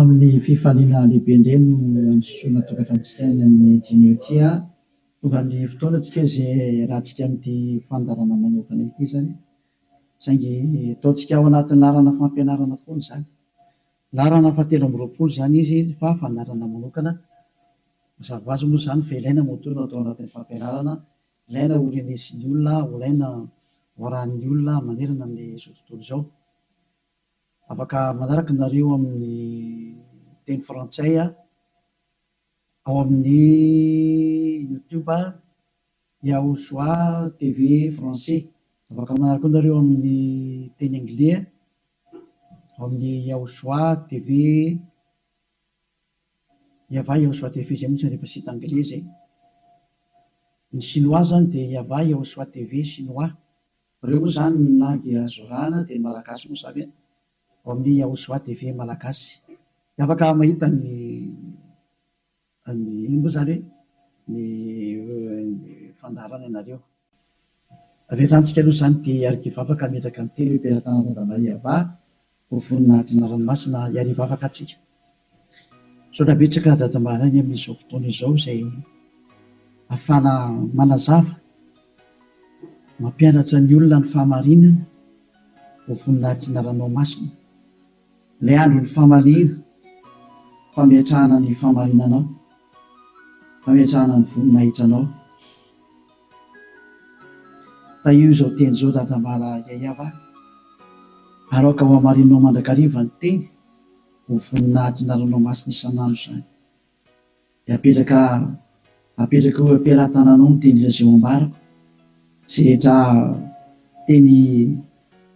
Amin'ny fifaliana lehibe indray no androsoana tokantranontsika any amin'ny dîner ity. Tonga ny fotoana tsika izay iarahantsika amin'ity fandaharana manokana ity izany. Saingy ataontsika ao anatin'ny laharana fampianarana foana izany. Laharana fahatelo amby roapolo izany izy fa fandaharana manokana. Mazava ho azy moa izany fa ilaina moa toa no atao anatin'ny fampianarana, ilaina ho renesin'ny olona, ho ilaina ho arahin'ny olona manerana amin'izao tontolo izao. Afaka manaraka nareo amin'ny teny frantsay ao amin'ny youtube Yahoshua TV français. Afaka manaraka koa nareo amin'ny teny anglais ao amin'ny Yahoshua TV Yahvah Yahoshua TV izay mihitsy rehefa site anglais izay. Ny chinois zany dia Yahvah Yahoshua TV chinois. Ireo moa izany ny langue azo arahana dia ny malagasy moa izany ao amin'ny Yahoshua TV malagasy. Dia afaka mahita ny ny inona moa izany hoe ny fandaharana ianareo. Avy hatrany tsika aloha izany dia hiara-hivavaka hametraka ny teny eo am-pelatanana Yahvah ho voninahitry ny anarany masina hiara-hivavaka antsika. Misaotra betsaka Dada Maraina amin'izao fotoana izao izay ahafahana manazava, mampianatra ny olona ny fahamarinana ho voninahitry ny anaranao masina. Ilay andron'ny famaliana, fametrahana ny fahamarinanao, fametrahana ny voninahitranao. Tahio izao teny izao Dadamala Yayava, ary aoka ho hamarinao mandrakariva ny teny ho voninahitry ny anaranao masina isan'andro izany. Dia apetraka apetraka eo am-pelatananao ny teny izay ho ambarako, izay rehetra teny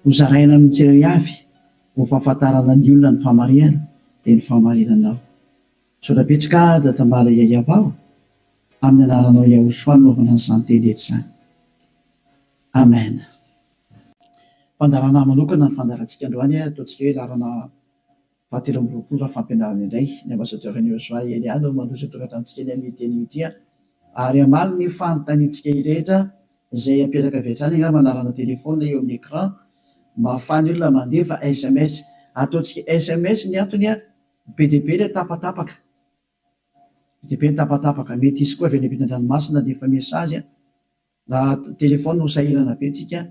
hozaraina amin'ny tsirairay avy ho fahafantarana ny olona ny fahamarihana dia ny fahamarinanao. Misaotra betsaka Dadamala Yayava o! Amin'ny anaranao Yahushua no anaovana an'izany teny rehetra izany. Amen. Fandaharana manokana ny fandaharantsika androany, ataontsika hoe laharana fahatelo amby roapolo raha fampianarana indray. Ny Ambassadeur an'i Yahushua Elia no mandroso ny tokantranontsika eny amin'ity anio ity ary hamaly ny fanontaniantsika rehetra izay apetraka avy hatrany angamba anarana téléphone eo amin'ny écran mba ahafahan'ny olona mandefa sms. Ataontsika sms ny antony, be dia be ilay tapatapaka. Be dia be ny tapatapaka. Mety hisy koa avy any ampitan-dranomasina handefa message an. Raha téléphone ho sahirana be tsika.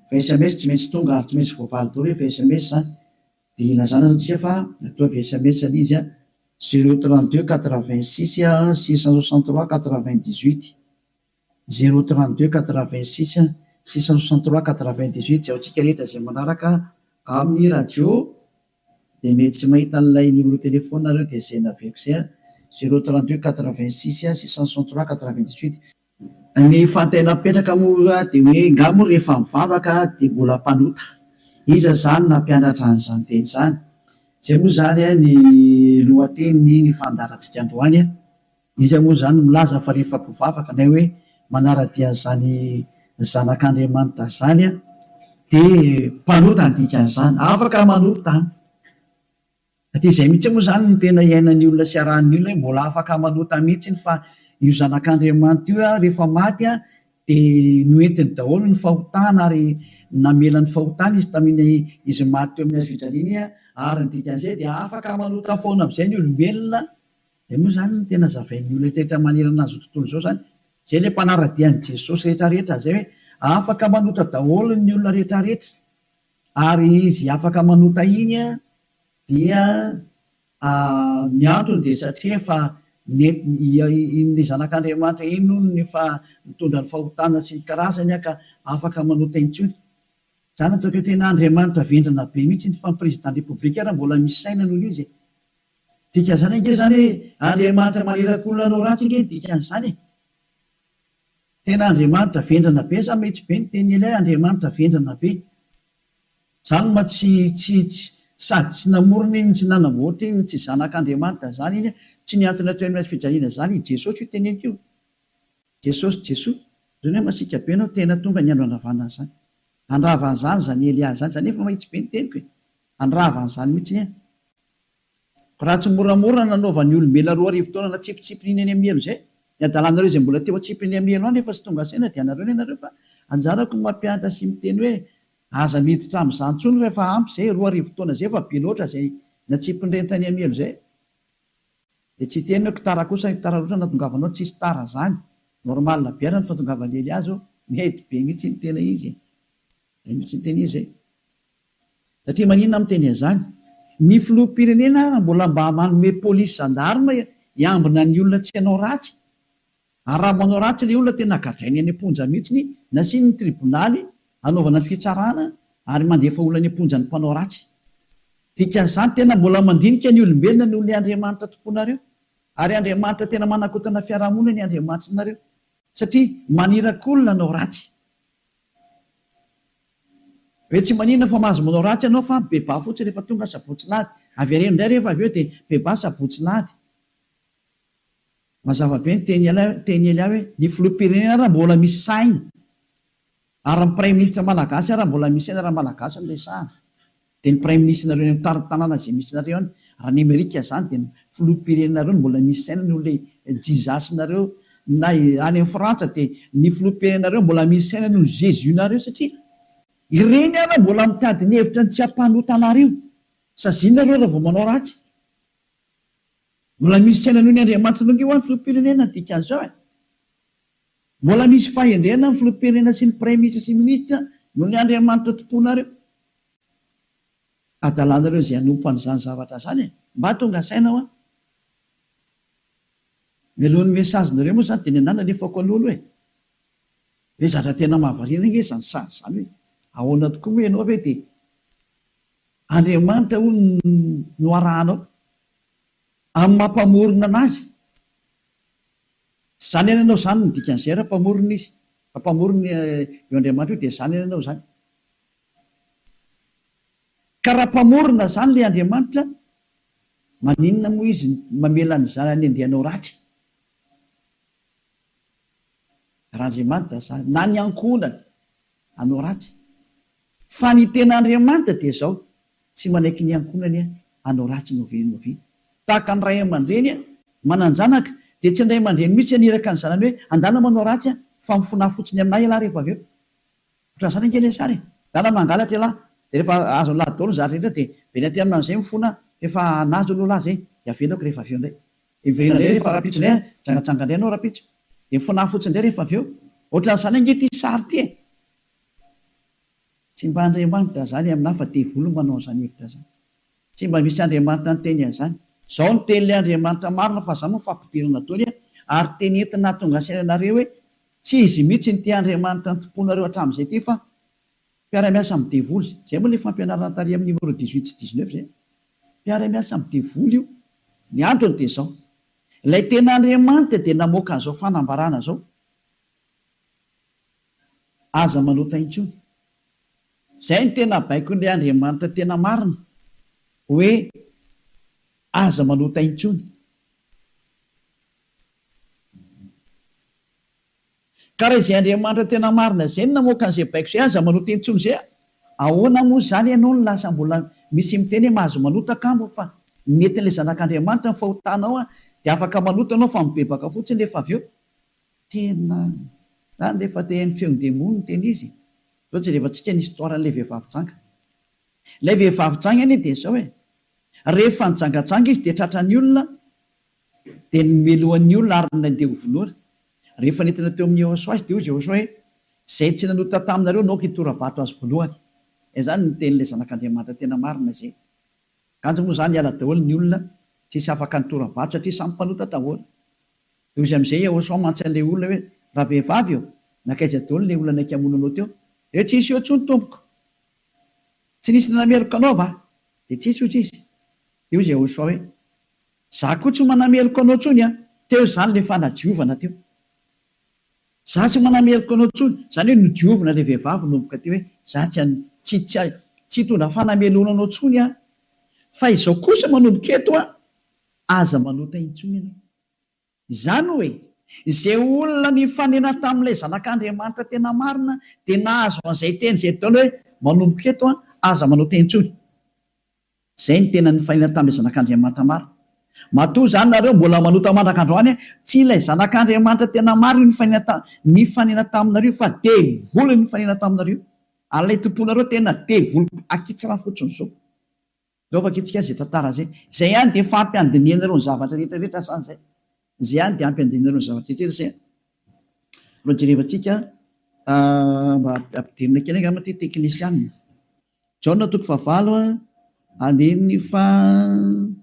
Fa sms tsy maintsy tonga ary tsy maintsy voavaly daholo rehefa sms zany. Dia ilazana zany tsika fa ataovy sms ilay izy an, zéro 32 86 663 98. Zéro 32 86 663 98 izay ho antsika rehetra izay manaraka amin'ny radio. Dia mety tsy mahita an'ilay numéro téléphone nareo dia izay naveriko izay an, zéro 32 86 663 98. Ny fantena apetraka moa dia hoe nga moa rehefa mivavaka dia mbola mpanota? Iza izany nampianatra an'izany teny izany? Izay moa izany ny lohatenin'ny ny fandaharantsika androany an! Iza moa izany no milaza fa rehefa mpivavaka na hoe manara-dia an'izany zanak'Andriamanitra izany dia mpanota ny dikan'izany? Afaka manota an! Satria izay mihitsy moa izany no tena iainan'ny olona sy arahan'ny olona hoe mbola afaka manota mihitsy fa io zanak'Andriamanitra io rehefa maty dia noentiny daholo ny fahotana ary namela ny fahotana izy tamin'iny izy maty teo amin'ny hazo fijaliana iny ary ny dikan'izay dia afaka manota foana amin'izay ny olombelona. Izay moa izany no tena zavain'ny olona rehetra manerana an'izao tontolo izao izany. Izay ilay mpanara-dia an'i Jesosy rehetra rehetra izay hoe afaka manota daholo ny olona rehetra rehetra ary izy afaka manota iny dia ny antony dia satria efa nentiny iny zanak'Andriamanitra iny hono no efa nitondra ny fahotana sy ny karazany ka afaka manota intsony. Izany ataoko hoe tena Andriamanitra vendrana be mihitsy fa ny président république ary mbola misy saina noho izy e. Dikan'izany ange izany hoe Andriamanitra maniraka olona hanao ratsy ange ny dikan'izany e. Tena Andriamanitra vendrana be za mihitsy be ny tenin'i Elia Andriamanitra vendrana be. Zany ma tsy tsy tsy sady tsy namorona iny tsy nanamboatra iny tsy zanak'Andriamanitra zany iny tsy nihantona teo amin'ny hazo fijaliana zany i Jesosy io teneniko io. Jesosy Jesoa zany hoe masiaka be anao tena tonga ny andro handravana an'izany. Handrava an'izany zany Elia zany zany efa mahitsy be ny teniko e. Handrava an'izany mihitsy ny Raha tsy moramora nanaovan'ny olombelona 2000 taona natsipitsipiny eny amin'ny helo izay, ny adalanareo izay mbola teo atsipiny amin'ny helo any efa tsy tonga saina dia anareo ny anareo fa anjarako ny mampianatra sy miteny hoe aza miditra amin'izany intsony fa efa ampy izay, 2000 taona izay efa be loatra izay. Natsipin'ireny tany amin'ny helo izay. Dia tsy hiteny hoe tara kosa tara loatra nahatongavanao, tsisy tara zany, normal be ary ny fahatongavan'i Elia zao, mety be mihitsy ny tena izy e! Zay mihitsy ny tena izy e! Satria maninona aho miteny an'izany? Ny filoham-pirenena ary mbola mba manome polisy gendarme hiambina ny olona tsy hanao ratsy, Ary raha manao ratsy ilay olona tena gadrainy any am-ponja mihitsiny, nasiany ny tribonaly hanaovana ny fitsarana ary mandefa olona any am-ponja ny mpanao ratsy. Dikan'izany tena mbola mandinika ny olombelona noho ilay Andriamanitra tomponareo. Ary Andriamanitra tena manakotana fiarahamonina ny Andriamanitrinareo. Satria maniraka olona hanao ratsy. Hoe tsy maninona fa mahazo manao ratsy ianao fa mibebaha fotsiny rehefa tonga sabotsy lahady. Avereno indray rehefa avy eo dia mibebaha sabotsy lahady. Mazava be ny teny teny Elia hoe ny filoham-pirenena ara mbola misy saina ary ny praiminisitra malagasy ara mbola misy saina raha malagasy no resahana dia ny praiminisitrinareo any amin'ny tanàna izay misy nareo any raha ny amerika izany dia ny filoham-pirenenareo no mbola misy saina noho ilay Jesus-nareo na any amin'ny frantsa dia ny filoham-pirenenareo mbola misy saina noho ny Jesus-nareo satria ireny ara mbola mitady ny hevitra ny tsy hampanota anareo saziana nareo raha vao manao ratsy. Mbola misy saina noho ny Andriamanitra ange hoa ny filoham-pirenena ny dikan'izao e! Mbola misy fahendrena ny filoham-pirenena sy ny praiminisitra sy minisitra noho ny Andriamanitra tomponareo. Adalanareo izay hanompo an'izany zavatra izany e! Mba tonga saina hoa. Mialohan'ny message-nareo moa izany dia ny anah nalefako aloha aloha e! Hoe zatra tena mahavariana ange izany sary izany hoe ahoana tokoa moa ianao ve dia Andriamanitra hono no arahanao. Amin'ny maha mpamorona anazy. Izany anie ianao izany no dikan'izay raha mpamorona izy. Raha mpamorona io Andriamanitra io dia izany anie ianao izany. Ka raha mpamorona izany ilay Andriamanitra, maninona moa izy mamela ny zanany handeha hanao ratsy? Raha Andriamanitra izany, na ny ankohonany hanao ratsy. Fa ny tena Andriamanitra dia izao, tsy manaiky ny ankohonany hanao ratsy n'oviana n'oviana. Tahaka ny ray aman-dreny manan-janaka, dia tsy ny ray aman-dreny mihitsy haniraka ny zanany hoe, andana manao ratsy aho, fa mifonà fotsiny aminà ialahy rehefa avy eo. Ohatran'izany ange ilay sary e! Ndana mangalatra ialahy, dia rehefa azon'ilahy daholo ny zavatra rehetra dia miverina aty aminy amin'izay mifona fa efa nahazo aloha lahy izay, dia avelako rehefa avy eo indray. Dia miverina indray rehefa rahampitso indray an, mijangajanga indray ianao rahampitso. Dia mifonà fotsiny indray rehefa avy eo. Ohatran'izany ange ity sary ity e! Tsy mba Andriamanitra izany aminà fa devoly no manao an'izany hevitra izany. Tsy mba misy Andriamanitra niteny an'izany. Izao no tenin'ilay Andriamanitra marina fa izany moa fampidirana daholo an, ary teny entina hahatonga saina anareo hoe tsy izy mihitsy no ity Andriamanitra nitompoanareo hatramin'izay ity fa mpiara-miasa amin'ny devoly. Izay moa ilay fampianarana tary amin'ny numéro 18 sy 19 izay. Mpiara-miasa amin'ny devoly io. Ny antony dia izao, ilay tena Andriamanitra dia namoaka an'izao fanambarana izao. Aza manota intsony. Izay no tena baikon'ilay Andriamanitra tena marina, hoe aza manota intsony. Ka raha izay Andriamanitra tena marina izay no namoaka an'izay baiko izay, aza manota intsony izay, ahoana moa izany ianao no lasa mbola misy miteny hoe mahazo manota kamo fa nentin'ilay zanak'Andriamanitra ny fahotanao dia afaka manota ianao fa mibebaka fotsiny rehefa avy eo. Tena zany rehefa te haino feon-demony no tena izy e! Zao jerevantsika ny histoire an'ilay vehivavy janga. Ilay vehivavy janga anie dia zao e! Rehefa nijangajanga izy dia tratran'ny olona dia nomelohan'ny olona ary nandeha ho vonoina. Rehefa nentina teo amin'i Yehosua izy dia hoy Yehosua hoe, Izay tsy nanota taminareo no aoka hitora-bato azy voalohany. Izany no tenin'ilay Zanak'Andriamanitra tena marina izay. Kanjo moa izany hiala daholo ny olona tsisy afaka nitora-bato satria samy mpanota daholo. Dia hoy izy amin'izay Yehosua mantsy an'ilay olona hoe, Ravehivavy ô, nankaiza daholo ilay olona naika hamono anao teo? Dia hoe, Tsisy eo intsony tompoko. Tsy nisy nanameloka anao va? Dia tsisy hoy izy. Dia hoy Yehosua hoe, Za koa tsy manameloka anao intsony an! Teo izany ilay fanadiovana teo. Za tsy manameloka anao intsony, izany hoe nodiovina ilay vehivavy nomboka teo hoe za tsy an, tsy tsy tsy hitondra fanamelohana anao intsony aho. Fa izao kosa manomboka eto an, aza manota intsony ianao. Izany hoe, izay olona nifanena tamin'ilay Zanak'Andriamanitra tena marina dia nahazo an'izay teny izay daholo hoe manomboka eto an, aza manota intsony. Izay no tena nifanena tamin'ilay Zanak'Andriamanitra marina. Matoa izany nareo mbola manota mandraka androany, tsy ilay Zanak'Andriamanitra tena marina io nifanena ta, nifanena taminareo io fa devoly no nifanena taminareo. Ary ilay tomponareo tena devoly akitsirano fotsiny izao. Ndao vakintsika izay tantara izay. Izay ihany dia efa ampy handinihanareo ny zavatra rehetra rehetra izany izay. Izay ihany dia ampy handinihanareo ny zavatra rehetra rehetra izay. Mbola jerevantsika mba ampidirina kely angamba ity teknisianina. Jaona toko fahavalo andininy faha.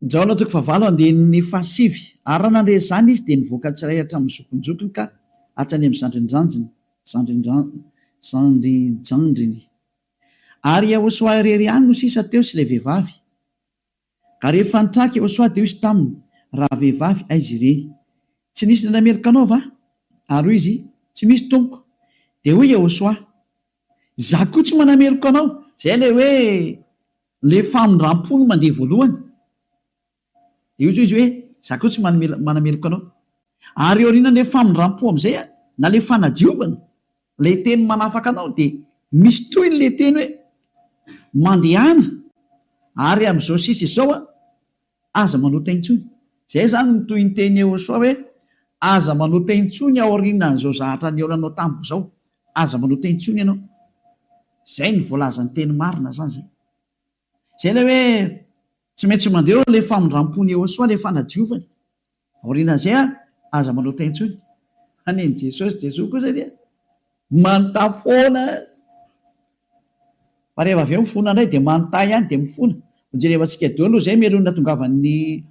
Jaona toko fahavalo andininy fahasivy Ary raha nandre izany izy, dia nivoaka tsirairay hatramin'ny zokinjokiny ka hatrany amin'ny zandrindrandriny, zandrinjandriny. Ary Iehôsoa irery ihany no sisa teo sy ilay vehivavy. Ka rehefa nitraka Iehôsoa, dia hoy izy taminy, Ravehivavy, aiza ireny? Tsy nisy nanameloka anao va? Ary hoy izy, Tsy misy, Tompoko. Dia hoy Iehôsoa, Izaho koa tsy manameloka anao. Izay ilay hoe ilay famindram-po no mandeha voalohany. Dia hoy izy hoe, Izaho koa tsy manameloka anao. Ary aorianan'ilay famindram-po amin'izay, na ilay fanadiovana, ilay teny manafaka anao, dia misy tohiny ilay teny hoe, Mandehana, ary amin'izao sisa izao aza manota intsony. Izay izany no tohin'ny teny Yehosua hoe, Aza manota intsony aorianan'izao zahatra nihaonanao tamiko izao. Aza manota intsony ianao. Izay no voalazan'ny teny marina izany izay. Izay ilay hoe tsy maintsy mandeha eo ilay famindram-pon'i Yehosua, ilay fanadiovany. Aorianan'izay aza manota intsony. Fa nen'i Jesosy, Jesoa kosa dia manontà foana. Fa rehefa avy eo mifona indray dia manontà ihany dia mifona. Hojerevantsika daholo aloha izay mialoha ny nahatongavan'ny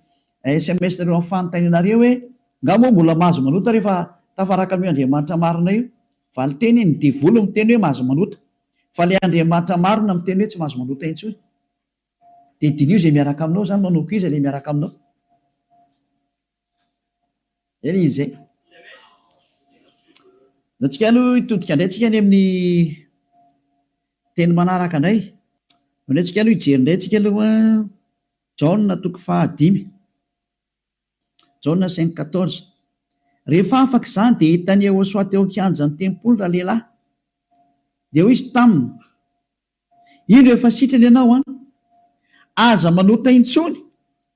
sms nareo amin'ny fanontanianareo hoe nga moa mbola mahazo manota rehefa tafaraka amin'io Andriamanitra marina io? Valinteny, ny devoly miteny hoe mahazo manota. Fa ilay Andriamanitra marina miteny hoe tsy mahazo manota intsony. Dia diniho izay miaraka aminao izany, manomboka iza ilay miaraka aminao? Zay ilay izy zay. Ndao tsika aloha hitodika indray tsika any amin'ny teny manaraka indray. Ndao indray tsika aloha hijery indray tsika aloha Jaona toko fahadimy. Jaona 5:14. Rehefa afaka izany dia hitan'i Yehosua teo an-kianjan'ny tempoly ralehilahy. Dia hoy izy taminy, Indro efa sitrana ianao an! Aza manota intsony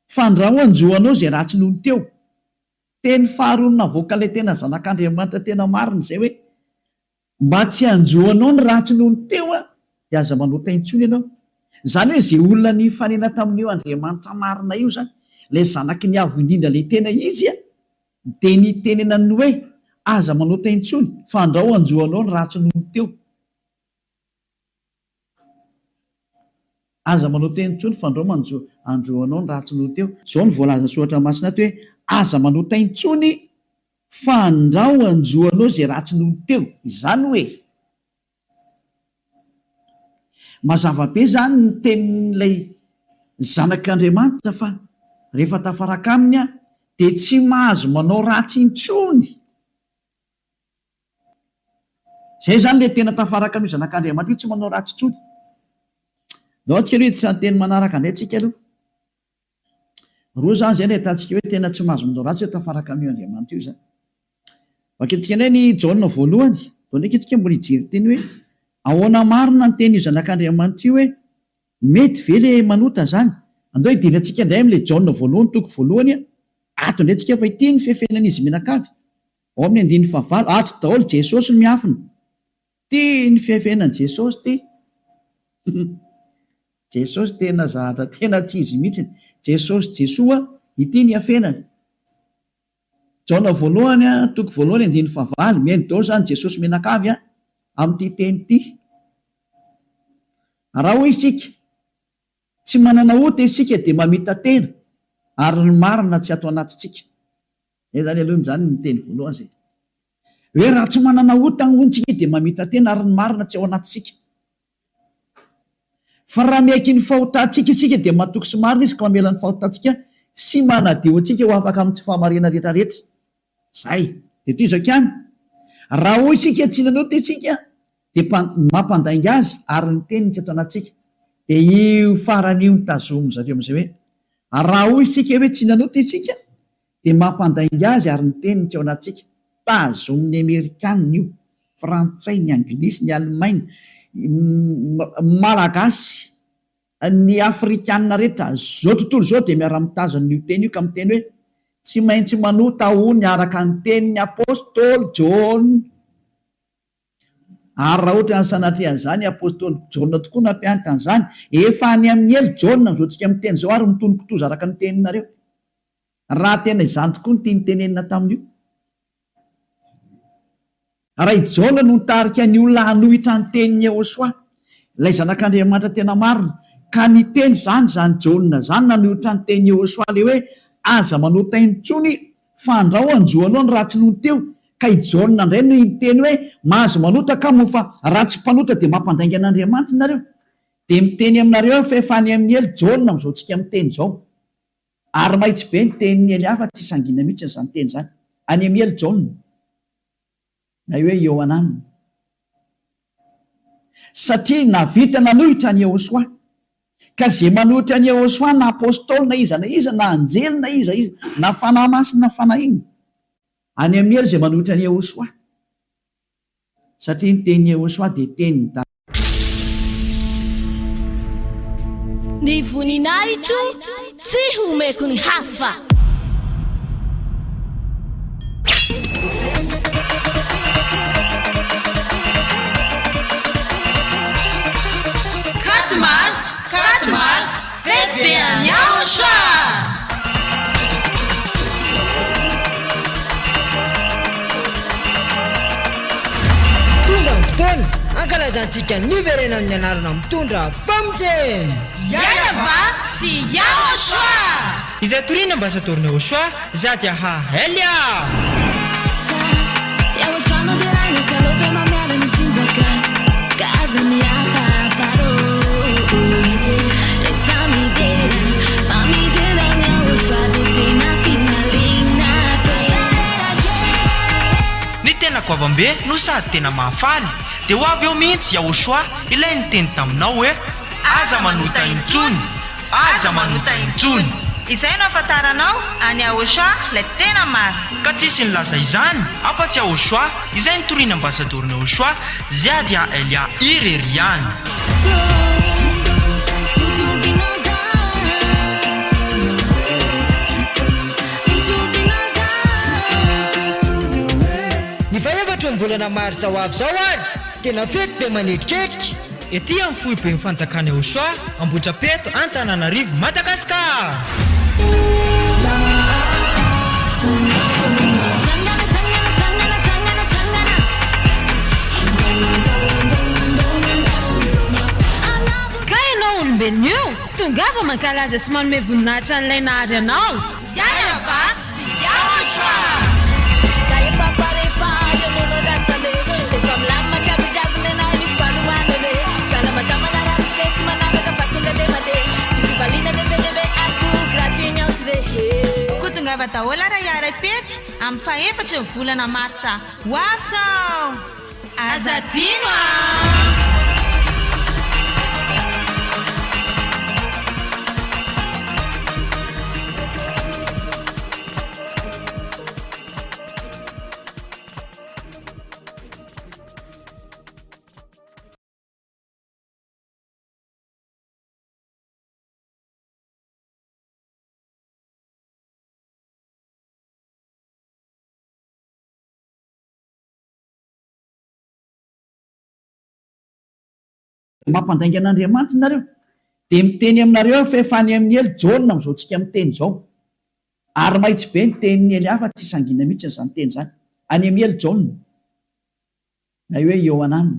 fa ndrao hanjo anao izay ratsy nony teo. Teny faharoa navoakan'ilay tena zanak'Andriamanitra tena marina izay hoe, Mba tsy hanjo anao ny ratsy nony teo an, dia aza manota intsony ianao. Izany hoe izay olona nifanena tamin'io Andriamanitra marina io izany, ilay zanaky ny Avo Indrindra ilay tena izy an, dia nitenenany hoe, Aza manota intsony fa ndrao hanjo anao ny ratsy nony teo. Aza manao teny intsony fandrao manjo andro anao ny ratsy noho teo. Izao no voalazan'ny soratra masina ato hoe aza manota intsony fandrao anjo anao izay ratsy noho teo. Izany hoe mazava be izany ny tenin'ilay zanak'Andriamanitra fa rehefa tafaraka aminy aho dia tsy mahazo manao ratsy intsony. Zay zany le tena tafaraka an'io zanak'Andriamanitra io tsy manao ratsy intsony. Ndao tsika aloha hiditra ny teny manaraka indray tsika aloha. Roa zany zay no ahitantsika hoe tena tsy mahazo manao ratsy hoe tafaraka an'io Andriamanitra io zany. Vakintsika indray ny Jaona voalohany. Ndao ndraiky tsika mbola hijery teny hoe ahoana marina ny tenin'io zanak'Andriamanitra io hoe mety ve le manota zany? Andao hidirantsika indray amin'ilay Jaona voalohany toko voalohany ato indray tsika fa ity ny fefenan'izy mianakavy. Ao amin'ny andininy fahavalo, ato daholo Jesosy no miafina. Ty ny fiafenan'i Jesosy ty. Jesosy tena zahatra tena tsy izy mihitsiny. Jesosy Jesoa, ity ny iafenany. Jaona voalohany toko voalohany andininy fahavalo, mihaino daholo izany Jesosy mianakavy amin'ity teny ity. Raha hoy isika, tsy manana ota isika dia mamita-tena ary ny marina tsy ato anatintsika. Zay zany aloha zany ny teny voalohany zay. Hoe raha tsy manana ota hono tsika dia mamita-tena ary ny marina tsy ao anatintsika. Fa raha miaiky ny fahotantsika isika dia matoky sy marina izy ka mamela ny fahotantsika sy manadio antsika ho afaka amin'ny tsy fahamarinana rehetra rehetra. Zay. Dia toy izao ihany, raha hoy isika tsy nanota isika dia mampandainga azy ary ny teniny tsy ato anatintsika. Dia io farany io no tazomin-dry zareo amin'izay hoe raha hoy isika hoe tsy nanota isika dia mampandainga azy ary ny teniny tsy ao anatintsika. Tazomin'ny Amerikanina io, Frantsay, ny Anglisy, ny Alemaina, Malagasy, ny Afrikanina rehetra, izao tontolo izao dia miara-mitazona io teny io ka miteny hoe. Tsy maintsy manota hono araka ny tenin'ny apostoly Jaona. Ary raha ohatra ny sanatria an'izany, apostoly Jaona tokoa nampianatra an'izany. Efa any amin'ny helo Jaona amin'izao tsika miteny izao ary mitono kitoza araka ny teninareo. Raha tena izany tokoa no tiany tenenina tamin'io. Raha i Jaona no nitarika ny olona hanohitra ny tenin'i Yehosua, ilay Zanak'Andriamanitra tena marina, ka niteny izany izany Jaona izany nanohitra ny tenin'i Yehosua ilay hoe aza manota intsony fa andrao hanjo anao ny ratsy nony teo, ka i Jaona indray no niteny hoe mahazo manota ka moa fa raha tsy mpanota dia mampandainga an'Andriamanitra nareo. Dia miteny aminareo aho fa efa any amin'ny helo Jaona amin'izao tsika miteny izao. Ary mahitsy be ny tenin'i Elia fa tsy sangina mihitsy izany teny izany. Any amin'ny helo Jaona. Na hoe Iohanana. Satria nahavita nanohitra an'i Yehosua. Ka izay manohitra an'i Yehosua na apostoly na iza na iza na anjely na iza iza na fanahy masina na fanahy inona. Any amin'ny helo izay manohitra an'i Yehosua. Satria ny tenin'i Yehosua dia tenin'i Dada. Ny voninahitro tsy homeko ny hafa. Quatre mars, quatre mars, fety be any Aotra! Tonga ny fotoana hankalazantsika ny niverenan'ny anarana mitondra famonjena! Yahweh sy Yahoshua! Izay toriana Ambasadaoron'i Yahoshua, Zadiaha Elia! Ny tena goavambe no sady tena mahafaly dia ho avy eo mihitsy Yahoshua ilay niteny taminao hoe aza manota intsony, aza manota intsony. Izay no ahafantaranao an'i Yahoshua ilay tena marina. Ka tsisy nilaza izany afa-tsy Yahoshua izay nitoriana ambasadorin'i Yahoshua Ziadia Elia irery ihany. Ny fahefatry ny volana marsa ho avy izao ary tena fety be manetriketrika ety amin'ny foiben'ny fanjakana Eosoa, Ambohitrapeto, Antananarivo, Madagasikara. Ka ianao olombelona io, tongava mankalaza sy manome voninahitra an'ilay nahary anao. Yahya Sy Yahoshua! Za efa pare fa eo nono rasana e Efa milamina hatramin'ny nenah io fanomanana e Kalamadamana ramose tsy manavaka fa tonga de mandeha Ny fifaliana lehibe lehibe ato gratuit ny entrée he. Koa tongava daholo ary hiara-hifety amin'ny fahefatry ny volana martsa ho avy izao! Aza adino an! Mampandainga an'Andriamanitra nareo. Dia miteny aminareo aho fa efa any amin'ny helo Jaona amin'izao tsika miteny izao. Ary mahitsy be ny tenin'i Elia fa tsy sangina mihitsy izany teny izany. Any amin'ny helo Jaona. Na hoe Iohanana.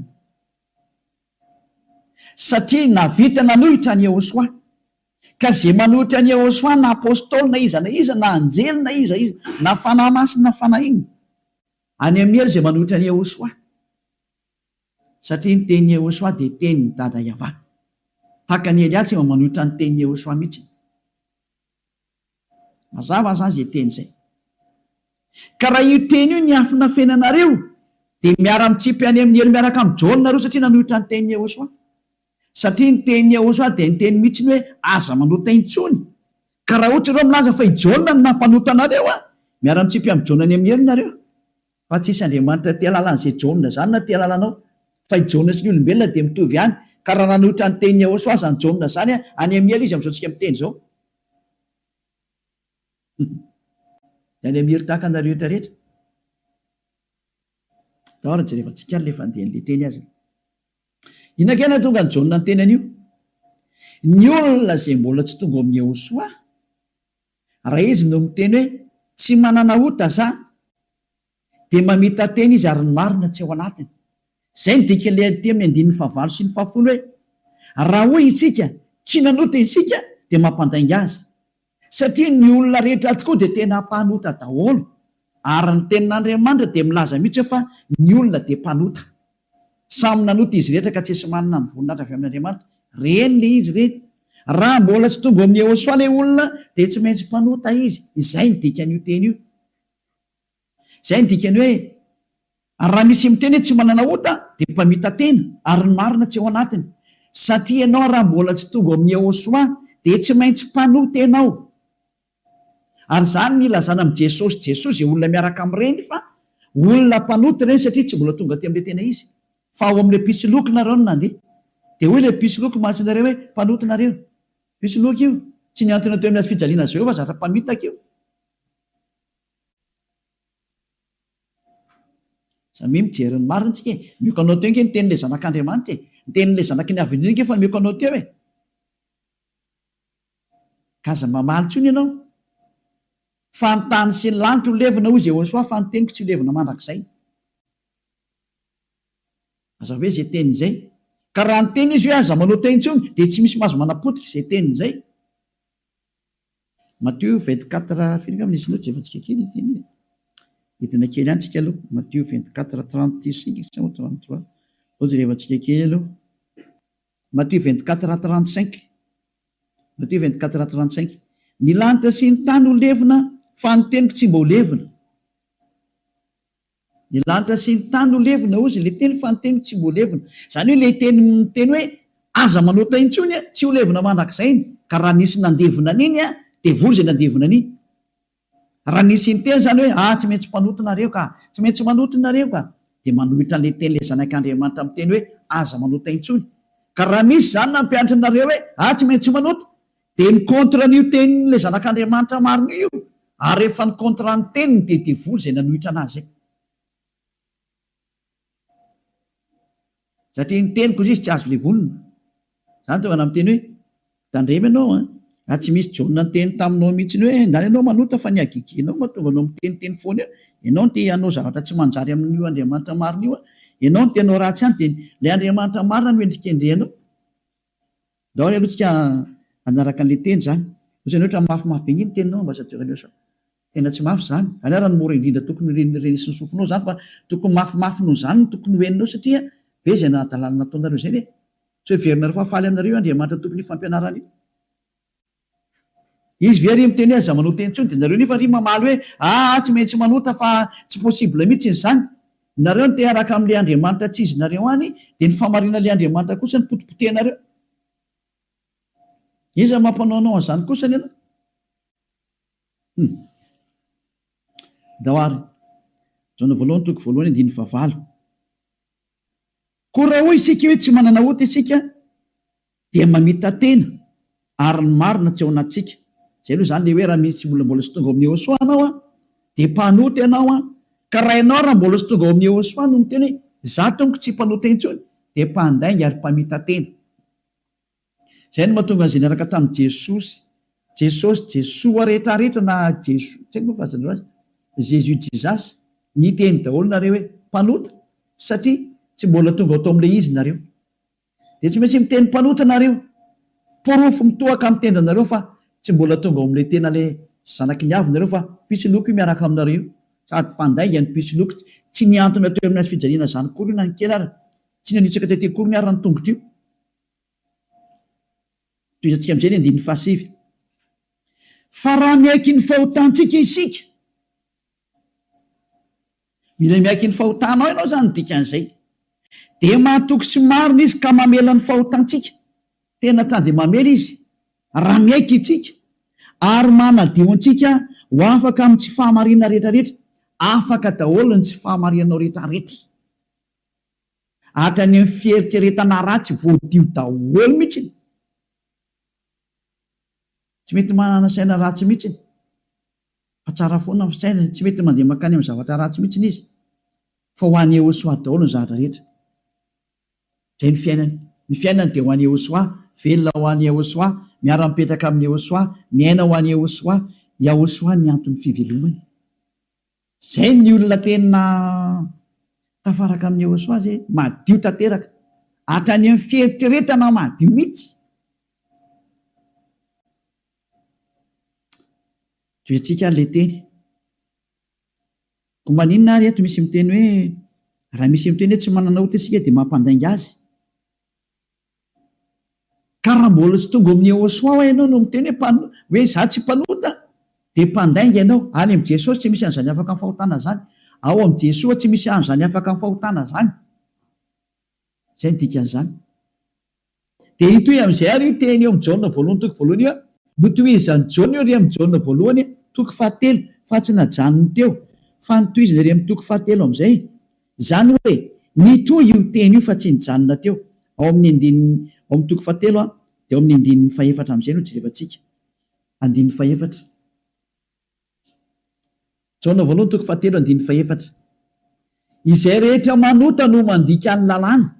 Satria nahavita nanohitra an'i Yehosua. Ka izay manohitra an'i Yehosua na apostoly na iza na iza na anjely na iza iza na fanahy masina na fanahy inona. Any amin'ny helo izay manohitra an'i Yehosua. Satria ny tenin'i Yehosua dia tenin'i Dada Yavah. Tahaka an'i Elia tsy mba manohitra ny tenin'i Yehosua mihitsy. Mazava izany izay teny izay. Ka raha io teny io niafinafenanareo, dia miara-mitsipy any amin'ny helo miaraka amin'i Jaona nareo satria nanohitra ny tenin'i Yehosua. Satria ny tenin'i Yehosua dia niteny mihitsy ny hoe aza manota intsony. Ka raha ohatra ireo milaza fa i Jaona no nampanota anareo, miara-mitsipy amin'i Jaona any amin'ny helo nareo. Fa tsisy Andriamanitra te halala an'izay Jaona izany na te halala anao. Fa i Jaona sy ny olombelona dia mitovy ihany. Ka raha nanohitra ny tenin'i Yehosua aza ny Jaona izany, any amin'ny helo izy amin'izao tsika miteny izao. Dia any amin'ny hery tahaka anareo rehetra rehetra. Ndao ary jerevantsika ary ilay fandehan'ilay teny aza. Inona kay nahatonga an'i Jaona niteny an'io? Ny olona izay mbola tsy tonga ao amin'i Yehosua, raha izy no miteny hoe tsy manana ota za, dia mamita-tena izy ary ny marina tsy ao anatiny. Izay no dikan'ilay aty amin'ny andininy fahavalo sy ny fahafolo hoe, Raha hoy isika, tsy nanota isika, dia mampandainga azy. Satria ny olona rehetra tokoa dia tena mpanota daholo, ary ny tenin'Andriamanitra dia milaza mihitsy hoe fa ny olona dia mpanota. Samy nanota izy rehetra ka tsisy manana ny voninahitra avy amin'Andriamanitra. Reny ilay izy ireny. Raha mbola tsy tonga ao amin'i Yehosua ilay olona dia tsy maintsy mpanota izy. Izay no dikan'io teny io. Izay no dikany hoe, ary raha misy miteny hoe tsy manana ota dia mpamita-tena ary ny marina tsy ao anatiny. Satria ianao raha mbola tsy tonga ao amin'i Yehosua dia tsy maintsy mpanota ianao. Ary izany no ilazana amin'i Jesosy Jesoa izay olona miaraka amin'ireny fa olona mpanota ireny satria tsy mbola tonga aty amin'ilay tena izy. Fa ao amin'ilay mpisoloky nareo no nandeha. Dia hoy ilay mpisoloky mantsy nareo hoe mpanota nareo. Mpisoloky io. Tsy nihantona teo amin'ny hazofijaliana azy ireo fa zatra mpamitaka io. Samia mijery ny marina tsika e! Omeko anao teo ange ny tenin'ilay zanak'Andriamanitra e! Ny tenin'ilay zanaky ny Avo Indrindra ange efa nomeko anao teo e! Ka aza mamaly intsony ianao. Fa ny tany sy ny lanitra ho levona hoy Jehosoa fa ny teniko tsy ho levona mandrakizay. Aza hoe izay teniny izay. Ka raha niteny izy hoe aza manao teny intsony dia tsy misy mahazo manapotika izay teniny izay. Matio 24 firy angamba nisy loatra jerevantsika kely ity anie. Hidina kely ihany tsika aloha. Matio 24 35 sa 33. Aleo jerevantsika kely aloha. Matio 24 35. Matio 24 35. Ny lanitra sy ny tany ho levona fa ny teniko tsy mba ho levona. Ny lanitra sy ny tany ho levona hozy ilay teny fa ny teniko tsy mba ho levona. Izany hoe ilay teny miteny hoe aza manota intsony tsy ho levona mandrakizay iny. Ka raha nisy nandevona an'iny devoly izay nandevona an'iny. Raha nisy niteny izany hoe ah tsy maintsy mpanota nareo ka, tsy maintsy manota nareo ka, dia manohitra an'ilay teny ilay zanak'Andriamanitra miteny hoe aza manota intsony. Ka raha misy izany nampianatra anareo hoe ah tsy maintsy manota, Dia mi-contre an'io tenin'ilay zanak'Andriamanitra marina io io, ary rehefa ni-contre ny teniny dia devoly izay nanohitra an'azy izay. Satria ny teniko izy tsy azo levonina. Izany tonga na miteny hoe, tandremo ianao an, raha tsy misy Jaona niteny taminao mihitsy hoe ndana ianao manota fa ny hagegenao mahatonga anao miteniteny foana eo, ianao no te hanao zavatra tsy manjary amin'io Andriamanitra marina io an, ianao no te hanao ratsy any dia ilay Andriamanitra marina no endrikendrehanao. Ndao ary aloha tsika hanaraka an'ilay teny izany. Ohatrany ohatra mafimafy be nge ny teninao ambassadeur Eliosa. Tena tsy mafy izany. Izany ary no mora indrindra tokony ho renesin'ny sofinao izany fa tokony mafimafy noho izany no tokony ho henonao satria be izay hadalana nataonareo izay ve? Tsy heverinareo fa faly aminareo io Andriamanitra tompon'io fampianarana io? Izy ve ary miteny hoe aza manota intsony dia nareo nefa ary mamaly hoe aa tsy maintsy manota fa tsy possible mihitsy izany. Nareo no te hiaraka amin'ilay Andriamanitra tsy izy nareo any dia ny fahamarinan'ilay Andriamanitra kosa no potipotehinareo. Iza mampanao anao an'izany kosa ianao? Hum. Ndao ary. Jaona voalohany toko voalohany andininy fahavalo. Koa raha hoy isika hoe tsy manana ota isika dia mamita-tena ary ny marina tsy ao anatintsika. Izay aloha izany ilay hoe raha misy olona mbola tsy tonga ao amin'i Yehosua anao an, dia mpanota ianao an, ka raha ianao raha mbola tsy tonga ao amin'i Yehosua no miteny hoe izaho tompoko tsy mpanota intsony dia mpandainga ary mpamita-tena. Izay no mahatonga an'izay niaraka tamin'i Jesosy, Jesosy, Jesoa rehetrarehetra na Jeso, tsy haiko moa fahazanareo azy, Jésus Jesus, niteny daholo nareo hoe mpanota satria tsy mbola tonga ao tao amin'ilay izy nareo. Dia tsy maintsy miteny mpanota nareo. Porofo mitohaka amin'ny tendanareo fa tsy mbola tonga ao amin'ilay tena ilay zanaky ny avo nareo fa mpisoloky io miaraka aminareo io. Sady mpandainga ny mpisoloky, tsy nihantona teo amin'ny hazofijaliana izany akory io na ny kely ara, tsy nanitsaka tety akoriny ara ny tongotra io. Tohizantsika amin'izay ny andininy fahasivy. Fa raha miaiky ny fahotantsika isika, mila miaiky ny fahotanao ianao izany ny dikan'izay, dia mahatoky sy marina izy ka mamela ny fahotantsika. Tena ta dia mamela izy raha miaiky isika ary manadio antsika ho afaka amin'ny tsy fahamarinana rehetrarehetra. Afaka daholo ny tsy fahamarinanao rehetrarehetra. Hatrany amin'ny fieritreretana ratsy voadio daholo mihitsiny. Tsy mety manana saina ratsy mihitsiny. Fa tsara foana ny fisainany, tsy mety mandeha mankany amin'ny zavatra ratsy mihitsiny izy, fa ho an'i Yehosua daholo ny zavatra rehetra. Izay ny fiainany. Ny fiainany dia ho an'i Yehosua, velona ho an'i Yehosua, miara-mipetraka amin'i Yehosua, miaina ho an'i Yehosua. Yahosua ny anton'ny fivelomany. Izay ny olona tena tafaraka amin'i Yehosua izay, madio tanteraka. Hatrany amin'ny fieritreretana madio mihitsy. Tohizantsika ary ilay teny. Koa maninona ary eto misy miteny hoe raha misy miteny hoe tsy manana ota isika dia mampandainga azy? Ka raha mbola tsy tonga ao amin'ny Yehosua hoa ianao no miteny hoe mpano hoe izaho tsy mpanota dia mpandainga ianao. Any amin'i Jesosy tsy misy an'izany afaka amin'ny fahotana izany. Ao amin'i Jesoa tsy misy an'izany afaka amin'ny fahotana izany. Izay no dikan'izany. Dia hitohy amin'izay àry io teny eo amin'i Jaona voalohany toko voalohany io, Notohizan'i Jaona io ery amin'i Jaona voalohany toko fahatelo, fa tsy najanony teo, fa notohizany ery amin'ny toko fahatelo amin'izay. Izany hoe, nitohy io teny io fa tsy nijanona teo. Ao amin'ny andininy, ao amin'ny toko fahatelo, dia ao amin'ny andininy fahefatra amin'izay no jerevantsika. Andininy fahefatra. Jaona voalohany toko fahatelo andininy fahefatra. Izay rehetra manota no mandika ny lalàna.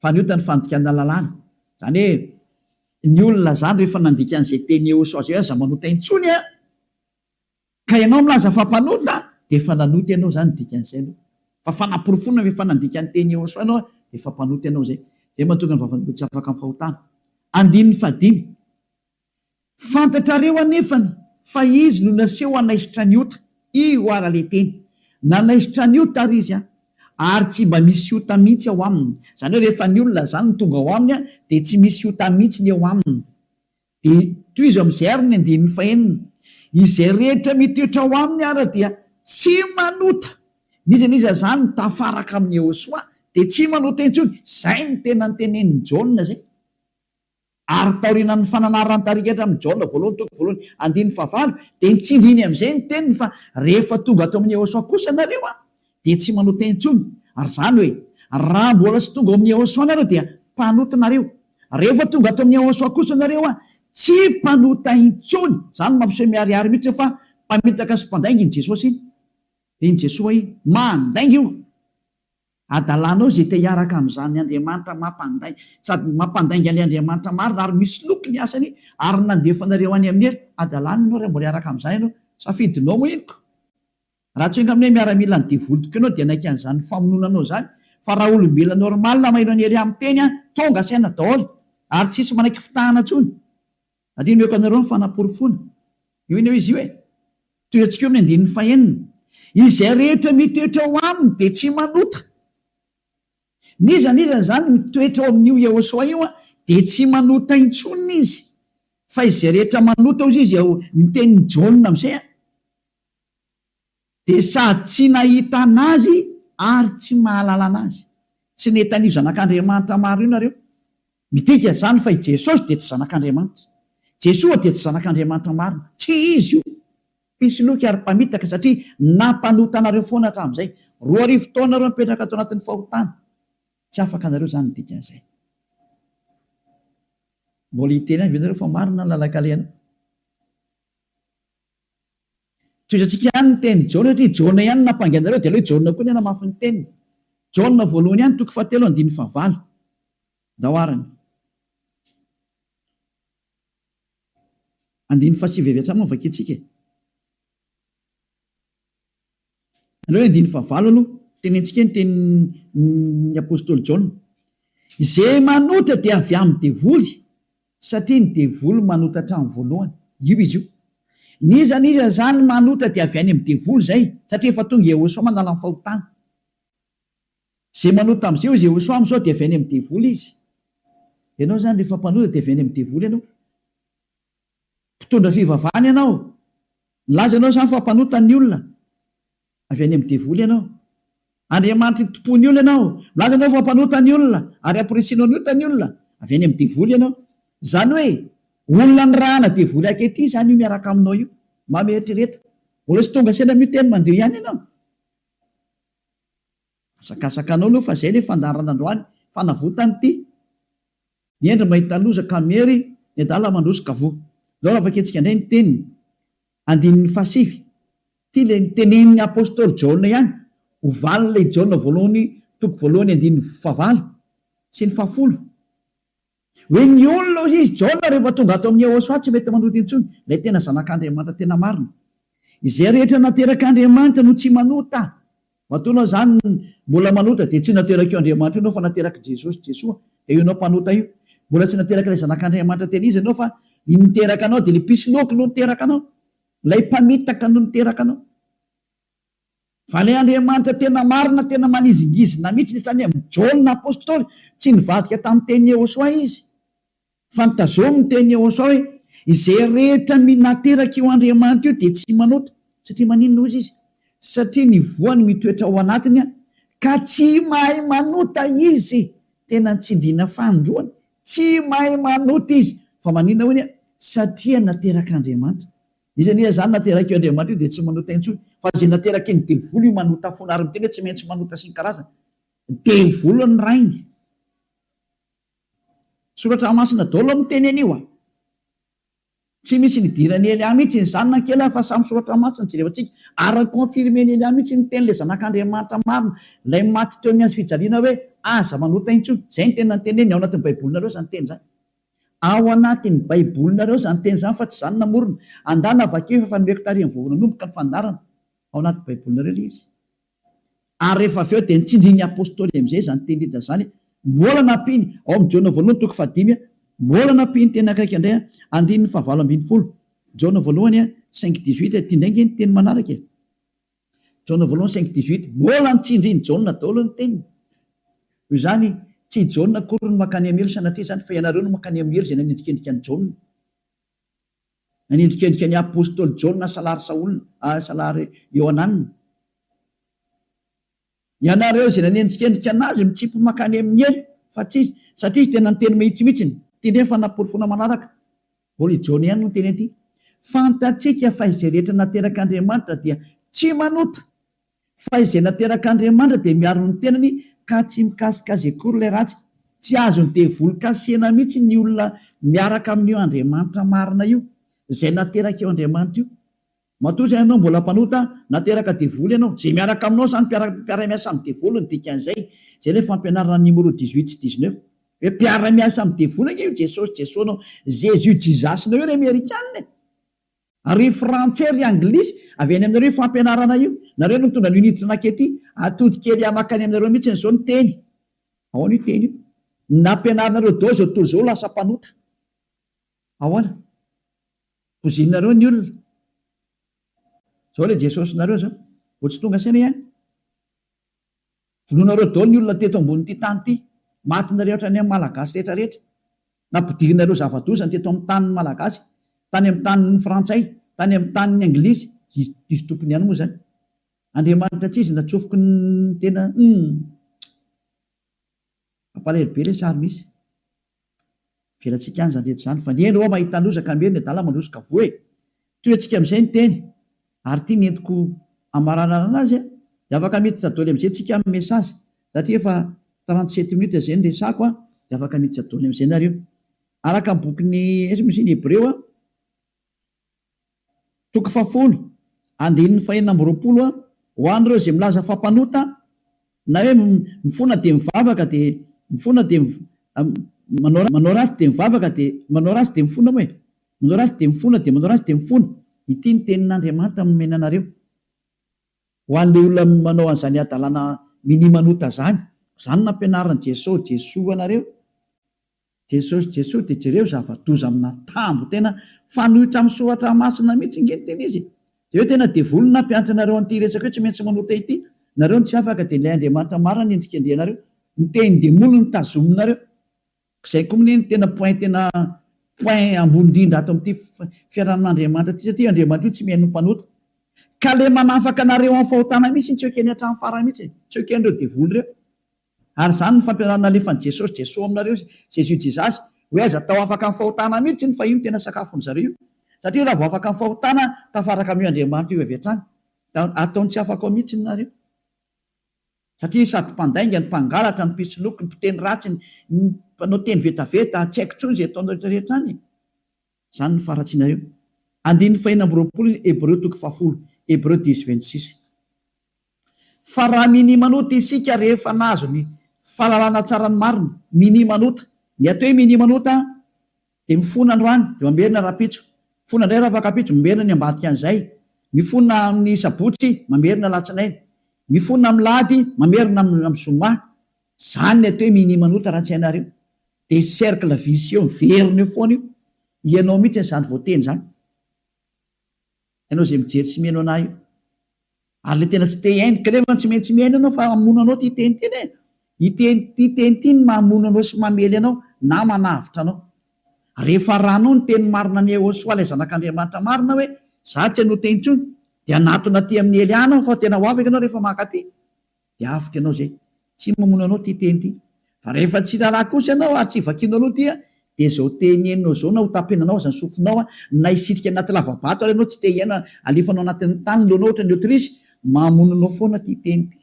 Fa ny ota ny fandikana lalàna. Izany hoe ny olona izany rehefa nandika an'izay teny Yehosua izay hoe aza manota intsony an! Ka ianao milaza fa mpanota dia efa nanota ianao izany ny dikan'izay aloha. Fa fanaporofoana fa efa nandika ny teny Yehosua ianao dia efa mpanota ianao izay. Izay mahatonga ny vavan'olona tsy afaka amin'ny fahotana. Andininy fahadimy. Fantatrareo anefany fa izy no naseho hanaisotra ny ota, io ara le teny. Nanaisotra ny ota ary izy an, ary tsy mba misy ota mihitsy ao aminy. Izany hoe rehefa ny olona izany no tonga ao aminy an, dia tsy misy ota mihitsy ny eo aminy. Dia tohizo amin'izay ary ny andininy fahenina. Izay rehetra mitoetra ao aminy ara dia tsy manota. N'iza n'iza izany mitafaraka amin'i Yehosua dia tsy manota intsony. Izay no tena notenenin'i Jaona izay. Ary taorianan'ny fananaran'ny tarigetra amin'i Jaona voalohany toko voalohany andininy fahavalo dia nitsindriny amin'izay ny teniny fa rehefa tonga ato amin'i Yehosua kosa nareo an dia tsy manota intsony ary izany hoe raha mbola tsy tonga ao amin'i Yehosua nareo dia mpanota nareo rehefa tonga ato amin'i Yehosua kosa nareo an tsy mpanota intsony izany no mampiseho miharihary mihitsy fa mpamitaka sy mpandainga iny Jesosy iny iny Jesoa iny mandainga io Adalanao izay te hiaraka amin'izany Andriamanitra mampandainga sady mampandainga an'ilay Andriamanitra marina ary misoloky ny asany ary nandefa anareo any amin'ny helo. Adalana ianao raha mbola hiaraka amin'izany ianao. Safidinao moa iny ko. Raha tsy hoe miaramila ny devoly tokoa ianao dia hanaiky an'izany famonoana anao izany fa raha olombelona normal maheno an'i Elia miteny an, tonga saina daholo ary tsisy manaiky fitahana intsony. Ary omeko anareo ny fanaporofoana. Io anie izy io e! Tohiantsika eo amin'ny andininy fahenina. Izay rehetra mitoetra ao aminy dia tsy manota. N'iza n'iza izany mitoetra ao amin'io Yehosua io dia tsy manota intsony izy. Fa izay rehetra manota hozy izy ao ny tenin'i Jaona amin'izay dia sady tsy nahita an'Azy ary tsy mahalala an'Azy. Tsy nahita an'io Zanak'Andriamanitra maro io nareo. Midika izany fa i Jesosy dia tsy Zanak'Andriamanitra. Jesoa dia tsy Zanak'Andriamanitra marina. Tsy Izy io. Mpisoloky ary mpamitaka satria nampanota anareo foana hatramin'izay. 2000 taona nareo nipetraka tao anatin'ny fahotana. Tsy afaka anareo izany ny dikan'izay. Mbola hiteny ihany ve nareo fa marina ny lalan-kalehanao? Tohizantsika ihany ny tenin'i Jaona satria Jaona ihany no nampangy anareo dia aleo i Jaona koa ny hanamafy ny teniny. Jaona voalohany ihany toko fahatelo andininy fahavalo. Ndao arany. Andininy fahasivy avy hatrany moa no vakintsika e. Aleo ny andininy fahavalo aloha, tenentsika ny tenin'ny apostoly Jaona. Izay manota dia avy amin'ny devoly, satria ny devoly manota hatramin'ny voalohany. Io izy io. N'iza n'iza izany manota dia avy any amin'ny devoly izay, satria efa tonga Yehosua manala ny fahotana. Izay manota amin'izay hoy Yehosua amin'izao dia avy any amin'ny devoly izy. Ianao izany rehefa mpanota dia avy any amin'ny devoly ianao. Mpitondra fivavahana ianao. Milaza ianao izany fa mpanota ny olona. Avy any amin'ny devoly ianao. Andriamanitry ny tompon'ny olona ianao. Milaza ianao fa mpanota ny olona ary amporisihinao ny ota ny olona. Avy any amin'ny devoly ianao. Izany hoe olona nirahana devoly ankehitriny izany io miaraka aminao io. Mba mieritrereta. Mbola tsy tonga saina amin'io teny mandeha ihany ianao. Asakasaka anao aloha fa zay le fandaharana androany, fanavotana ity. Ny hendry mahita loza ka miery, ny adala mandroso ka voa. Ndao raha vakintsika indray ny teniny, andininy fahasivy. Ity ilay notenenin'ny apostoly Jaona ihany, ho valin'ilay Jaona voalohany toko voalohany andininy fahavalo sy ny fahafolo. Hoe ny olona hoy izy, Jaona rehefa tonga ato amin'i Yehosua tsy mety manota intsony, ilay tena zanak'Andriamanitra tena marina. Izay rehetra naterak'Andriamanitra no tsy manota. Matoa ianao izany mbola manota dia tsy naterak'io Andriamanitra io ianao fa naterak'i Jesosy, Jesoa, dia io ianao mpanota io. Mbola tsy naterak'ilay zanak'Andriamanitra tena izy ianao fa ny niteraka anao dia ilay mpisoloky no niteraka anao. Ilay mpamitaka no niteraka anao. Fa ilay Andriamanitra tena marina, tena manizingizina mihitsy ny hatrany amin'i Jaona Apostoly, tsy nivadika tamin'ny tenin'i Yehosua izy, fa notazominy ny tenin'i Yehosua hoe, Izay rehetra nateraka io Andriamanitra io dia tsy manota. Satria maninona hozy izy? Satria ny voany mitoetra ao anatiny ka tsy mahay manota izy. Tena nitsindriana fanindroany, tsy mahay manota izy. Fa maninona hoy ny? Satria naterak'Andriamanitra. Izy anie izany naterak'io Andriamanitra io dia tsy manota intsony, fa izay nateraky ny devoly io manota foana ary miteny hoe tsy maintsy manota sy ny karazany. Devoly ny rainy. Soratra masina daholo miteny an'io a! Tsy misy nidiran'i Elia mihitsy izany na kely fa samy soratra masina jerevantsika ary ni-confirmer-n'i Elia mihitsy ny tenin'ilay zanak'Andriamanitra marina, ilay maty teo amin'ny hazo fijaliana hoe aza manota intsony. Izay no tena noteneniny ao anatin'ny baibolinareo izany teny izany. Ao anatin'ny baibolinareo izany teny izany fa tsy izaho no namorona. Andana vakio efa nomeko tarihan'ny vao nanomboka ny fandaharana. Ao anaty baibolinareo ilay izy. Ary rehefa avy eo dia nitsindrin'ny apostoly amin'izay izany teny rehetra izany, mbola nampiany, ao amin'ny Jaona voalohany toko fahadimy, mbola nampiany teny akaiky indray, andininy fahavalo ambinifolo. Jaona voalohany cinq dix-huit, ity indray ange ny teny manaraka e. Jaona voalohany cinq dix-huit, mbola nitsindrin'i Jaona daholo ny teniny. Noho izany, tsy i Jaona akory no mankany amin'ny helo sanatria izany, fa ianareo no mankany amin'ny helo izay nanendrikendrika an'i Jaona. Nanendrikendrika ny apostoly Jaona salary Saola, salary Iohanana. Ianareo izay nanendrikendrika anazy mitsipy mankany amin'ny helo, fa tsy izy, satria izy tena niteny mahitsy mihitsiny. Ity indray ny fanaporofoana manaraka. Mbola i Jaona ihany no niteny an'ity. Fantatsika fa izay rehetra naterak'Andriamanitra dia tsy manota. Fa izay naterak'Andriamanitra dia miaro ny tenany ka tsy mikasika azy akory ilay ratsy. Tsy azon'ny devoly kasihina mihitsy ny olona miaraka amin'io Andriamanitra marina io, izay naterak'io Andriamanitra io. Matoa izany ianao mbola mpanota, nateraka devoly ianao. Izay miaraka aminao izany mpiara-miasa amin'ny devoly ny dikan'izay. Izay ilay fampianarana numéro dix-huit sy dix-neuf. Hoe mpiara-miasa amin'ny devoly ange io Jesosy Jesoa-nao, Jésus Jesus-nao io ry Amerikana e! Ry frantsay ry anglisy, avy any aminareo io fampianarana io. Nareo no nitondra an'io niditra nankety. Atody kely makany aminareo mihitsy izao ny teny. Ahoana io teny io? Nampianarinareo daholo izao tontolo izao lasa mpanota. Ahoana? Pozinareo ny olona. Izao ilay Jesosinareo izao. Vao tsy tonga saina ihany. Vonoinareo daholo ny olona teto ambonin'ity tany ity. Matinareo hatrany amin'ny Malagasy rehetra rehetra. Nampidirinareo zava-doza ny teto amin'ny tanin'ny Malagasy, tany amin'ny tanin'ny Frantsay, tany amin'ny tanin'ny Anglisy, izy izy tompony ihany moa izany. Andriamanitra tsy izy natsofoky ny tena humm. Mampalahelo be ilay sary misy. Avelantsika any izany rehetra izany fa ny hendry hoa mahita loza ka miery ny adala mandroso ka voa e! Tohiantsika amin'izay ny teny ary ity ny entiko hamaranana anazy a! Dia afaka miditra doly amin'izay tsika amin'ny message satria efa 37 minutes izay ny resako a! Dia afaka miditra doly amin'izay nareo. Araka ny bokin'ny aiza moa izy iny Hebreo a! Toko fahafolo, andininy fahenina amby 20, Ho an'ireo izay milaza fa mpanota, na hoe mifona dia mivavaka dia mifona dia manao manao ratsy dia mivavaka dia manao ratsy dia mifona moa e! Manao ratsy dia mifona dia manao ratsy dia mifona. Ity ny tenin'Andriamanitra nomena anareo. Ho an'ilay olona manao an'izany hadalana minia manota izany, izany no nampianarin'i Jesoa, Jesoa anareo. Jesosy Jesoa dia jereo zava-doza amina tambo tena fanohitra amin'ny soratra masina mihitsy nge ny tena izy e! Jereo tena devoly no nampianatra anareo an'ity resaka hoe tsy maintsy manota ity, nareo no tsy afaka dia ilay Andriamanitra marina no endrikendrehanareo, ny tenin-demoly no tazominareo, zay koa mne no tena point tena point ambony indrindra ato amin'ity fiarahamin'Andriamanitra ity satria Andriamanitra io tsy mihaino ny mpanota ka le manafaka anareo amin'ny fahotana mihitsy no tsy ekeny hatramin'ny farany mihitsy e, tsy eken'ireo devoly ireo. Ary izany no fampianarana alefan'i Jesosy, Jesoa aminareo, Jésus Jesus, hoe aza atao afaka amin'ny fahotana mihitsy iny fa io no tena sakafon'ny zareo io. Satria raha vao afaka amin'ny fahotana, tafaraka amin'io Andriamanitra io avy hatrany. Da ataony tsy afaka ao mihitsy nareo. Satria sady mpandainga, ny mpangalatra, ny mpisoloky, ny mpiteny ratsy, ny mpanao teny vetaveta, tsy haiko intsony izay ataonareo rehetra rehetra any e. Izany no faharatsianareo. Andininy fahenina amby 20 Hebreo toko fahafolo. Hebreu dix 26. Fa raha minia manota isika rehefa nahazo ny fahalalana tsara ny marina, minia manota. Ny atao hoe minia manota dia mifona androany dia mamerina rahampitso, mifona indray rahafakampitso, mamerina ny ambadika an'izay, mifona amin'ny sabotsy, mamerina alatsinainy, mifona amin'ny lahady, mamerina amin'ny zoma. Izany ny atao hoe minia manota raha tsy hainareo. Dia cercle vicieux miverina eo foana io. Ianao mihitsy izany voateny izany. Ianao izay mijery sy mihaino anah io. Ary ilay tena tsy te hihaino, kanefa tsy maintsy mihaino ianao fa hamono anao ity teny ity anie. Ity ity teny ity no mamono anao sy mamely anao na manavotra anao. Rehefa arahanao ny teny marina an'i Yehosua ilay zanak'Andriamanitra marina hoe, za tsy hanota intsony, dia hanatona aty amin'i Eliana aho fa tena ho afaka ianao rehefa mankaty. Dia avotra ianao izay. Tsy mamono anao ity teny ity. Fa rehefa tsy raharaha kosa ianao ary tsy vakianao aloha ity dia izao teny henonao izao na ho tapenanao aza ny sofinao na hisitrika anaty lava-bato ary ianao tsy te hihaino alefanao anatin'ny tany ny lohanao ohatran'ny autruche, mamono anao foana ity teny ity.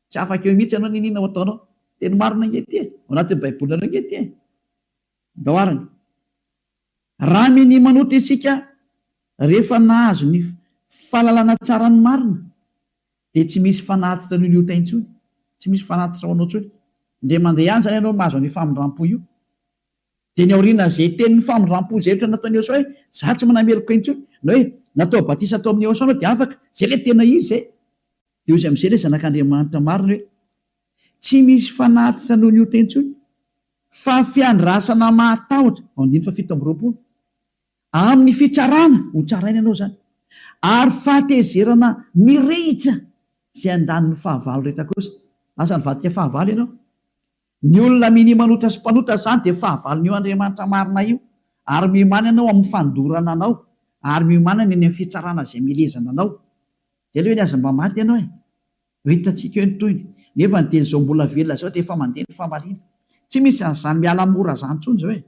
Tsy afaka eo mihitsy ianao n'inona ho ataonao. Teny marina ange ity e. Ao anatin'ny baibolinareo ange ity e. Ndao arany. Raha minia manota isika rehefa nahazo ny fahalalana tsara ny marina dia tsy misy fanatitra noho ny ota intsony, tsy misy fanatitra ho anao intsony. Indray mandeha ihany izany ianao mahazo an'io famindrampo io. Dia ny aorianan'izay tenin'ny famindrampo izay ohatra nataon'i Yehosua hoe, za tsy manameloka intsony, na hoe natao batisa tao amin'i Yehosua anao dia afaka, izay ilay tena izy izay. Dia hoy izy amin'izay ilay zanak'Andriamanitra marina hoe, tsy misy fanatitra noho ny ota intsony, fa fiandrasana mahatahotra, ao andininy fahafito amby 20. Amin'ny fitsarana, ho tsaraina ianao izany, ary fahatezerana mirehitra izay handany ny fahavalo rehetra kosa. Lasa nivadika fahavalo ianao. Ny olona minia manota sy mpanota izany dia fahavalon'io Andriamanitra marina io, ary miomàna ianao amin'ny fandorana anao, ary miomàna ny any amin'ny fitsarana izay mielezana anao. Izay aloha eny aza mba maty ianao e! Ho hitantsika eo ny tohiny. Nefa ny dia izao mbola velona izao dia efa mandeha ny famaliana. Tsy misy an'izany miala mora izany intsony izao e!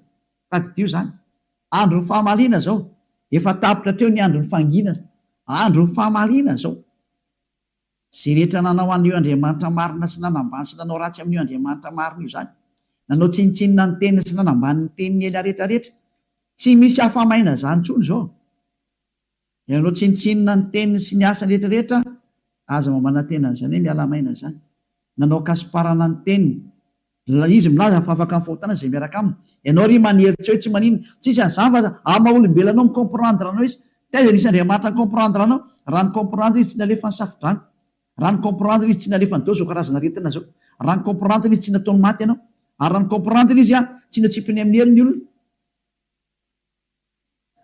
Tadidio izany. Andron'ny fahamaliana izao. Efa tapitra hatreo ny andron'ny fanginana. Andron'ny fahamaliana izao. Izay rehetra nanao an'io Andriamanitra marina sy nanambany sy nanao ratsy amin'io Andriamanitra marina io izany. Nanao tsinontsinona ny teniny sy nanambany ny tenin'i Elia rehetra rehetra. Tsy misy afa-maina izany intsony izao. Ianareo tsinontsinona ny teniny sy ny asany rehetra rehetra, aza mba manantena an'izany hoe miala maina izany. Nanao ankasomparana ny teniny. Izy milaza fa afaka amin'ny fahotana izay miaraka aminy. Ianao ry manery tsy hoe tsy maninona. Tsisy an'izany fa amin'ny maha olombelona anao mi-comprendre anao izy. Taiza nisy Andriamanitra ni-comprendre anao? Raha ni-comprendre izy tsy nalefa ny safo-drano. Raha ni-comprendre izy tsy nalefa ny dao izao karazana aretina izao. Raha ni-comprendre izy tsy nataony maty ianao. Ary raha ni-comprendre izy tsy natsipiny amin'ny helo ny olona.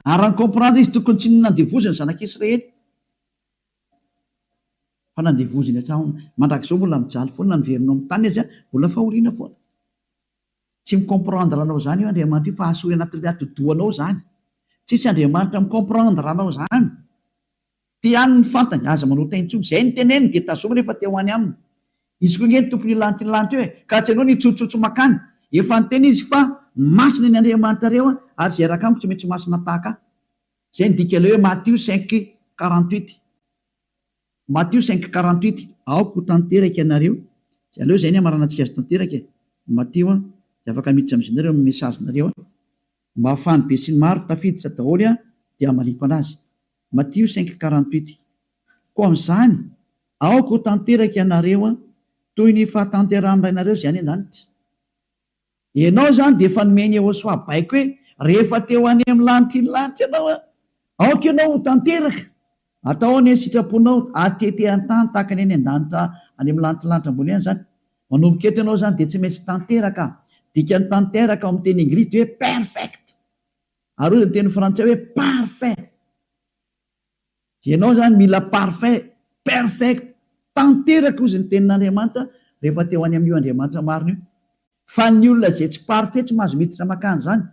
Ary raha ni-comprendre izy tokony tsy nandevoziny ny zanak'Israely fa nandevoziny hatramin'ny mandrakizao mbola mijaly foana na niverina ao amin'ny tany aza mbola fahoriana foana. Tsy mi-comprendre anao izany io Andriamanitra io fa asory anatin'ilay atidohanao izany. Tsisy Andriamanitra mi-comprendre anao izany. Ty ihany ny fantany, aza manota intsony. Izay ny teneniny dia tazomy rehefa te ho any aminy. Izy koa nge ny tompon'io lanitra io lanitra io e! Ka tsy ianao no hitsotsotso makany. Efa niteny izy fa masina ny Andriamanitrareo ary izay hiaraka amiko tsy maintsy masina tahaka ahy. Izay ny dikan'ilay hoe Matio cinq 48. Matio cinq 48. Aoka ho tanteraka ianareo. Aleo izay ny hamaranantsika azy tanteraka e! Matio an! Dia afaka miditra amin'izay nareo amin'ny message-nareo an! Mba ahafahan'ny besinimaro tafiditra daholo an! Dia hamaliako anazy. Matio cinq 48. Koa amin'izany, aoka ho tanteraka ianareo toy ny fahatanterahan'ny Rainareo izay any an-danitra. Ianao izany dia efa nomen'i Yehosua baiko hoe, rehefa te ho any amin'ny lanitry ny lanitra ianao, aoka ianao ho tanteraka. Atao anie ny sitraponao atete an-tany tahaka ny any an-danitra any amin'ny lanitry ny lanitra ambony any izany. Manomboka eto ianao izany dia tsy maintsy tanteraka. Dikan'ny tanteraka ao amin'ny teny anglisy dia hoe perfect. Ary hoy ny teny frantsay hoe parfait. Ianao izany mila parfait, perfect, tanteraka hozy ny tenin'Andriamanitra rehefa te ho any amin'io Andriamanitra marina io. Fa ny olona izay tsy parfait tsy mahazo miditra makany izany.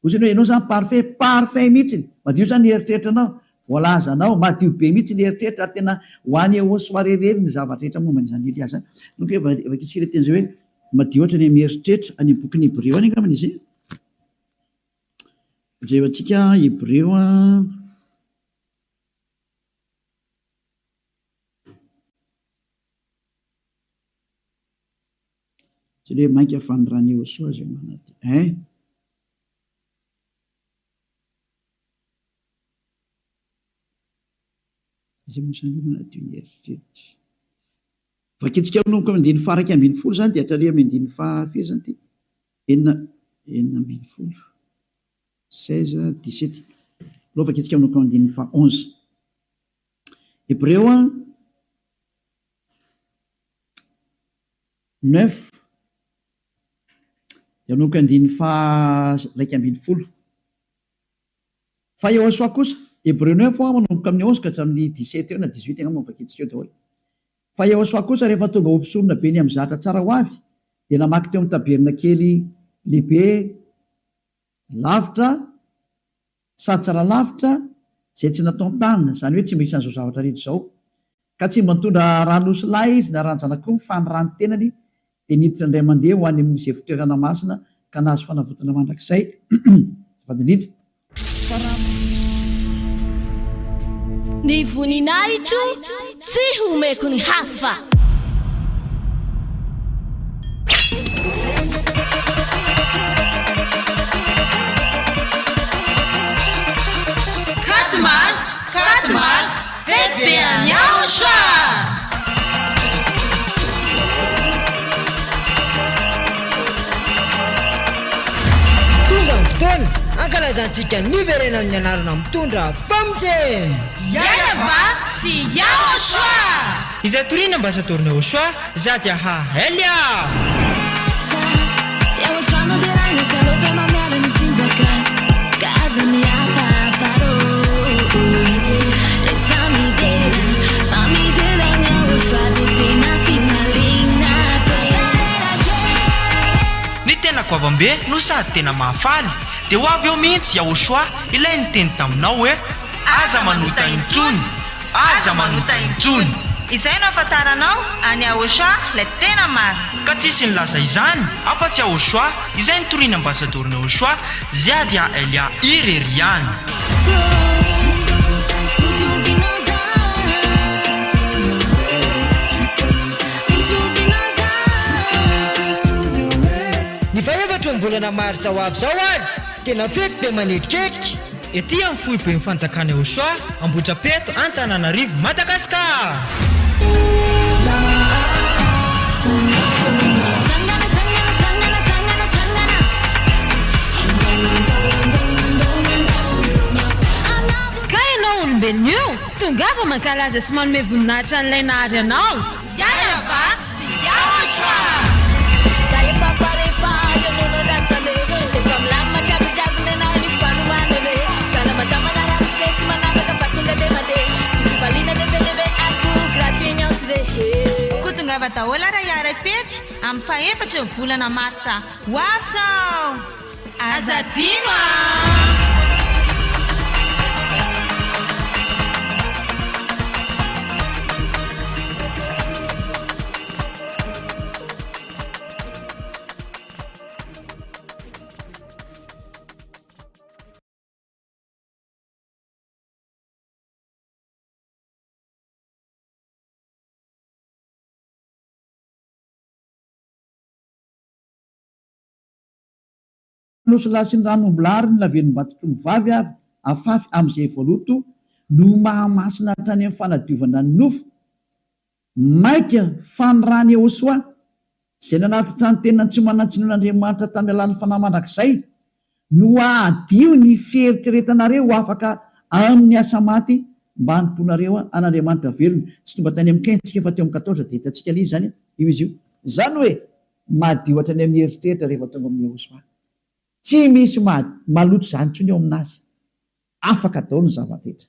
Hozy ianao, ianao izany parfait, parfait mihitsy. Madio izany ny eritreritranao, voalazanao, madio be mihitsy ny eritreritra ary tena ho any eo soirée irery ny zavatra rehetra momba an'izany Elia izany. Donc vakintsika ilay teny izay hoe madio ohatra ny mieritreritra, any amin'ny bokin'ny Hebreo any angambany izy. Jerentsika Hebreo a. Tsy hoe mainka fa ny ran'i Yehosua izay manadio. Hein? Iza moa izany manadio ny eritreritra? Vakintsika manomboka amin'ny andininy faha-11 izany dia hatrany amin'ny andininy faha firy izany ity? Enina, 16. 16, 17. Aleo vakintsika manomboka amin'ny andininy faha 11. Hebreo a 9 dia manomboka andininy faha 11. Fa Yehosua kosa, Hebreo neuf hoa manomboka amin'ny 11 ka hatramin'ny 17 eo na 18 angamba no vakintsika eo daholo. Fa Yehosua kosa rehefa tonga ho mpisorona be ny amin'ny zatra tsara ho avy dia namaky teo amin'ny tabernakely lehibe lavitra sady tsara lavitra izay tsy nataon-tanana, izany hoe tsy mba isan'izao zavatra rehetra izao. Ka tsy mba nitondra ran'osy lahy izy na ran-janak'omby fa ny ran'ny tenany dia niditra indray mandeha ho any amin'ny izay fitoerana masina ka nahazo fanavotana mandrakizay. Azafady indrindra. Fa raha. Ny voninahitro tsy homeko ny hafa. Quatre mars, quatre mars, Fety be any Aotra! Tonga ny fotoana hankalazantsika ny niverenan'ny anarana mitondra famonjena! Yayava sy Yahoshua! Izay toriana Ambasadaoron'i Yahoshua, Zadiaha Elia! Ny tena goavambe no sady tena mahafaly dia ho avy eo mihitsy Yahoshua ilay niteny taminao hoe aza manota intsony. Aza manota intsony! Izay no ahafantaranao an'i Yahoshuah ilay tena marina. Ka tsisy nilaza izany afa-tsy Yahoshuah izay nitorian'ny ambasadaoron'i Yahoshuah, Ziadia Elia irery ihany. Ny fahefatry ny volana marsa ho avy izao ary, tena fety be manetriketrika. Ety amin'ny foiben'ny fanjakana Eosoa, Ambohitrapeto, Antananarivo, Madagasikara! Ka ianao olombelona io, tongava mankalaza sy manome voninahitra an'ilay nahary anao. Yayava sy Yahoshua! Za efa pare fa eo no nondrasana e Efa milamina jiaby nenah ny fanomanana e Kalamadamana ramose tsy manavaka fa tonga de mandeha Ny fifaliana de be de be ary koa gratuit ny entrée he. Koa tongava daholo ary hiara hifety amin'ny fahefatry ny volana martsa ho avy izao! Aza adino an! Nosy lahy sy ny ran'ombilahy ary ny lavenom-batotr'ombivavy avy afafy amin'izay voaloto no mahamasina hatrany amin'ny fanadiovana ny nofo. Mainka fa ny ran'i Yehosua, izay nanatitra ny tenany tsy manan-tsinoan'Andriamanitra tamin'ny alalan'ny Fanahy mandrakizay, no hahadio ny fieritreretanareo ho afaka amin'ny asa maty mba hanompoanareo an'Andriamanitra velona. Tsy tonga tany amin'ny quinze tsika fa teo amin'ny quatorze dia hitantsika ilay izy izany, io izy io. Izany hoe Madio hatrany amin'ny eritreritra rehefa tonga amin'i Yehosua. Tsy misy maloto izany intsony eo aminazy. Afaka daholo ny zava-drehetra.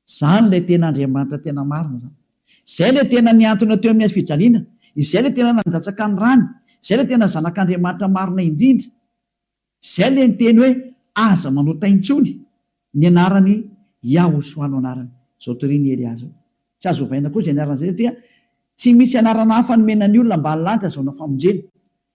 Izany ilay tena Andriamanitra tena marina izany. Izay ilay tena nihantona teo amin'ny hazofijaliana. Izay ilay tena nandatsaka ny rany. Izay ilay tena Zanak'Andriamanitra marina indrindra. Izay ilay niteny hoe aza manota intsony. Ny anarany Yahoshuah no anarany. Izao torian'i Elia izao. Tsy azo ovaina koa izay anarana izay satria tsy misy anarana hafa nomena ny olona ambany lanitra azahoana famonjena.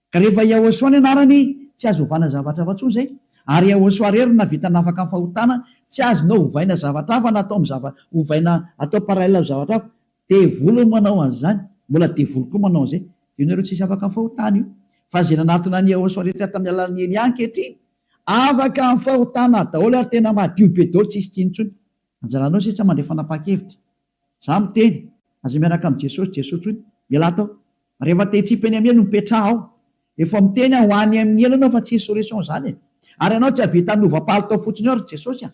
Ka rehefa Yahoshuah ny anarany, tsy azo ovana zavatra hafa intsony izay. Ary Yahoshuah irery no nahavita nafaka ny fahotana, tsy azonao ovaina zavatra hafa na atao amin'ny zava, ovaina atao parallèle amin'ny zavatra hafa. Devoly no manao an'izany, mbola devoly koa manao an'izay. Io nareo tsisy afaka amin'ny fahotana io. Fa izay nanatona an'i Yahoshuah rehetra tamin'ny alalan'i Elia ankehitriny, afaka amin'ny fahotana daholo ary tena madio be daholo tsisy tsiny intsony. Anjaranao sisa mandray fanapahan-kevitra. Za miteny, aza miaraka amin'i Jesosy, Jesoa intsony. Mialà tao. Rehefa te hitsipy eny amin'ny helo, mipetraha ao. Efa miteny aho, ho any amin'ny helo ianao fa tsisy solution izany e. Ary ianao tsy hahavita hanova palitao fotsiny eo ry Jesosy a.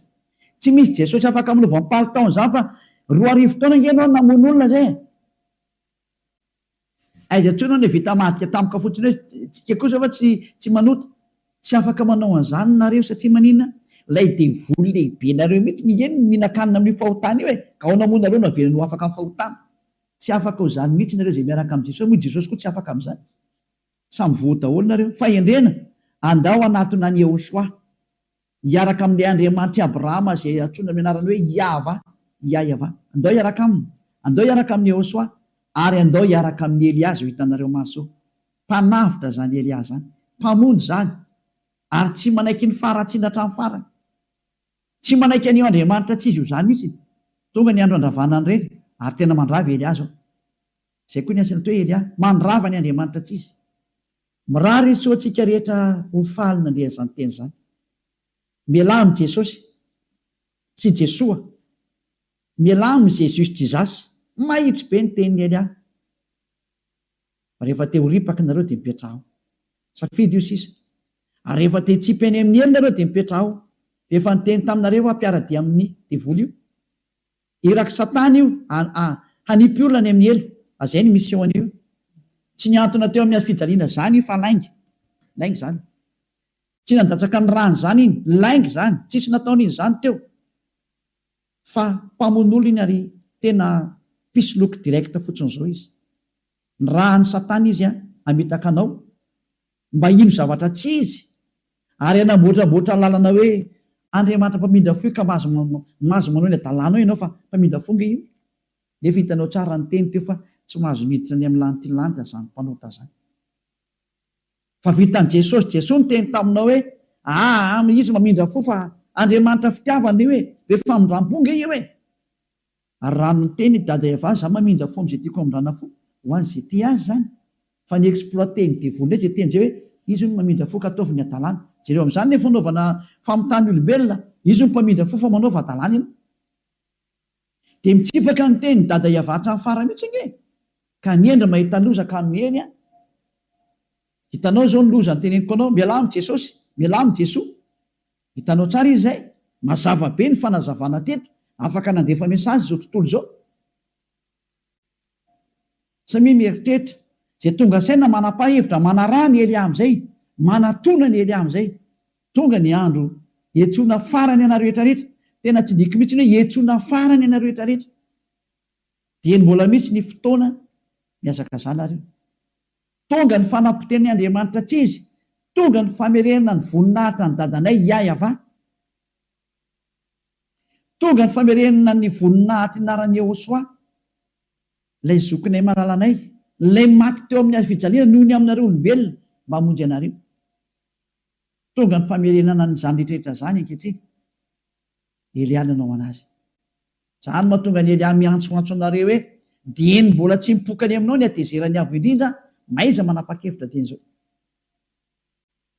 Tsy misy Jesosy afaka manova ny palitao an'izany fa 2000 taona ange ianao namono olona izay e. Aiza intsony ianao vita madika tampoka fotsiny hoe tsika kosa fa tsy tsy manota. Tsy afaka manao an'izany nareo satria maninona? Ilay devoly lehibenareo mihitsy nge no mihinan-kanina amin'io fahotana io e! Ka ahoana moa nareo no averiny ho afaka amin'ny fahotana? Tsy afaka ho izany mihitsy nareo izay miaraka amin'i Jesosy, moa i Jesosy koa tsy afaka amin'izany. Samy voa daholo nareo. Fahendrena, andao hanatona an'i Yehoshuah. Hiaraka amin'ilay Andriamanitr'i Abrahama izay antsoina amin'ny anarany hoe Iahvah, Iahyavah. Andao hiaraka aminy. Andao hiaraka amin'i Yehoshuah. Ary andao hiaraka amin'i Elia izao hitanareo maso izao. Mpanavotra izany Elia izany. Mpamonjy izany. Ary tsy manaiky ny faharatsiana hatramin'ny farany. Tsy manaiky an'io Andriamanitra tsy izy io izany mihitsy. Tonga ny andro handravana an'ireny. Ary tena mandrava i Elia izao. Izay koa ny asany atao hoe Elia. Mandrava ny Andriamanitra tsy izy. Mirary soa antsika rehetra ho faly nandre an'izany teny izany. Mialà amin'i Jesosy sy Jesoa. Mialà amin'i Jesus Jesus. Mahitsy be ny tenin'i Elia. Fa rehefa te ho ripaka nareo dia mipetraha ao. Safidy io sisa. Ary rehefa te hitsipy any amin'ny helo nareo dia mipetraha ao. Efa niteny taminareo aho mpiara-dia amin'ny devoly io. Irak'i satana io hanipy olona any amin'ny helo. A zay ny mission an'io. Tsy nihantona teo amin'ny hazofijaliana zany io fa lainga. Lainga zany. Tsy nandatsaka ny rany zany iny. Lainga zany. Tsisy nataony iny zany teo. Fa mpamono olona iny ary tena mpisoloky direct fotsiny zao izy. Nirahan'i satana izy hamitaka anao mba hino zavatra tsy izy ary hanamboatramboatra lalana hoe Andriamanitra mpamindra fo io ka mahazo mahazo manao ny adalanao ianao fa mpamindra fo nge io nefa hitanao tsara ny teny teo fa tsy mahazo miditra any amin'ny lanity lanitra zany mpanota zany fa vitan'i Jesosy Jesoa niteny taminao hoe aa izy mamindra fo fa Andriamanitra fitiavana io e be famindrampo nge io e Ary raha miteny i Dada Eva za mamindra fo amzay tiako hamindrana fo, ho an'izay tia azy zany, fa ny exploiter ny devoly ndray zay teny zay hoe izy hono mamindra fo ka ataovy ny hadalana, jereo amzany le fanaovana famitahana olombelona, izy hono mpamindra fo fa manaova hadalana ianao. Dia mitsipaka ny teny Dada Eva hatramin'ny farany mihitsy ange e! Ka ny hendry mahita loza ka miheny an! Hitanao izao ny loza noteneniko anao, mialà amin'i Jesosy, mialà amin'i Jesoa. Hitanao tsara izy izay? Mazava be ny fanazavana teto, afaka nandefa message izao tontolo izao. Samia mieritreritra, izay tonga saina manapa-hevitra manaraha ny Elia amin'izay, manatona ny Elia amin'izay. Tonga ny andro hiantsoana farany anareo rehetra rehetra, tena tsindriako mihitsy ny hoe hiantsoana farany anareo rehetra rehetra. Dieny mbola misy ny fotoana mihazakazaha nareo. Tonga ny fanapotehan'ny Andriamanitra tsy izy, tonga ny famerenana ny voninahitra an'i dadanay Yahvah. Tonga ny famerenana ny voninahitry anaran'i Yehosua, ilay zokinay malalanay, ilay maty teo amin'ny hazo fijaliana noho ny aminareo olombelona mba hamonjy anareo. Tonga ny famerenana an'izany rehetrarehetra izany ankehitriny. Elia nanao anazy. Zany mahatonga an'i Elia miantsoantso anareo hoe, Dieny mbola tsy mipoka any aminao ny hatezeran'ny Avo Indrindra, mahaiza manapa-kevitra dieny izao.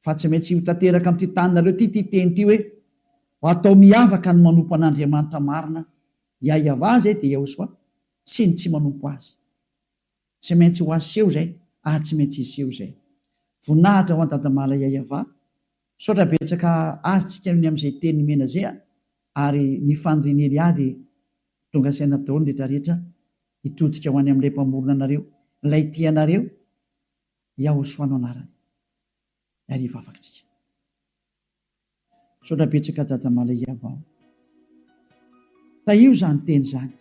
Fa tsy maintsy ho tanteraka amin'ity taninareo ity ity teny ity hoe, Ho atao miavaka ny manompo an'Andriamanitra marina, Yahweh izay dia Yahoshuah, sy ny tsy manompo Azy. Tsy maintsy ho aseho izay ary tsy maintsy hiseho izay. Voninahitra ho an'i Dadamala Yahweh. Misaotra betsaka azy tsika ny amin'izay teny nomena zay a! Ary ny fanirian'i Elia dia tonga saina daholo ny rehetra rehetra hitodika ho any amin'ilay mpamorona anareo, ilay tia anareo, Yahoshua no anarany. Ary hivavaka tsika. Misaotra betsaka Dada Malaiava o. Tahio izany teny izany.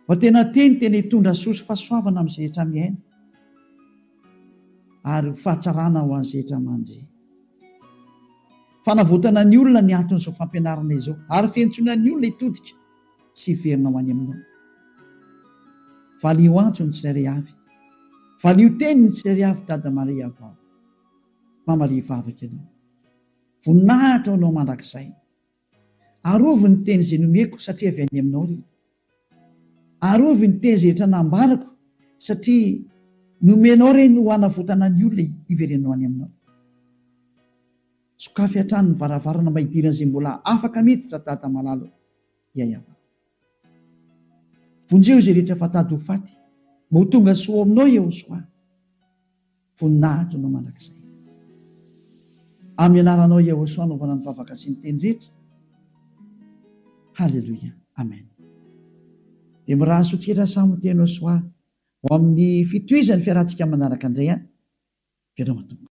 Vao tena teny tena hitondra soa sy fahasoavana amin'izay rehetra mihaino ary ho fahatsarana ho an'izay rehetra mandre. Fanavotana ny olona ny anton'izao fampianarana izao ary fiantsoana ny olona hitodika sy hiverina ho any aminao. Valio antso ny tsirairay avy. Valio teny ny tsirairay avy Dada Malaiava o. Mamalia vavaka ianao. Voninahitra ho anao mandrakizay. Arovy ny teny izay nomeko satria avy any aminao ry. Arovy ny teny izay rehetra nambarako satria nomenao ireny ho hanavotana ny olona hiverenao any aminao. Sokafy hatrany ny varavarana mba hidiran'izay mbola afaka miditra Dada malala o. Iaiava. Vonjeo izay rehetra efa tady ho faty, mba ho tonga soa ao aminao Yehosua. Voninahitra anao mandrakizay. Amin'ny anaranao Yehosua anaovana ny vavaka sy ny teny rehetra. Haleloia. Amen. Dia mirary soa tsika samy ho teny Yehosua ho amin'ny fitohizan'ny fiarahantsika manaraka indray an. Veloma tompoko.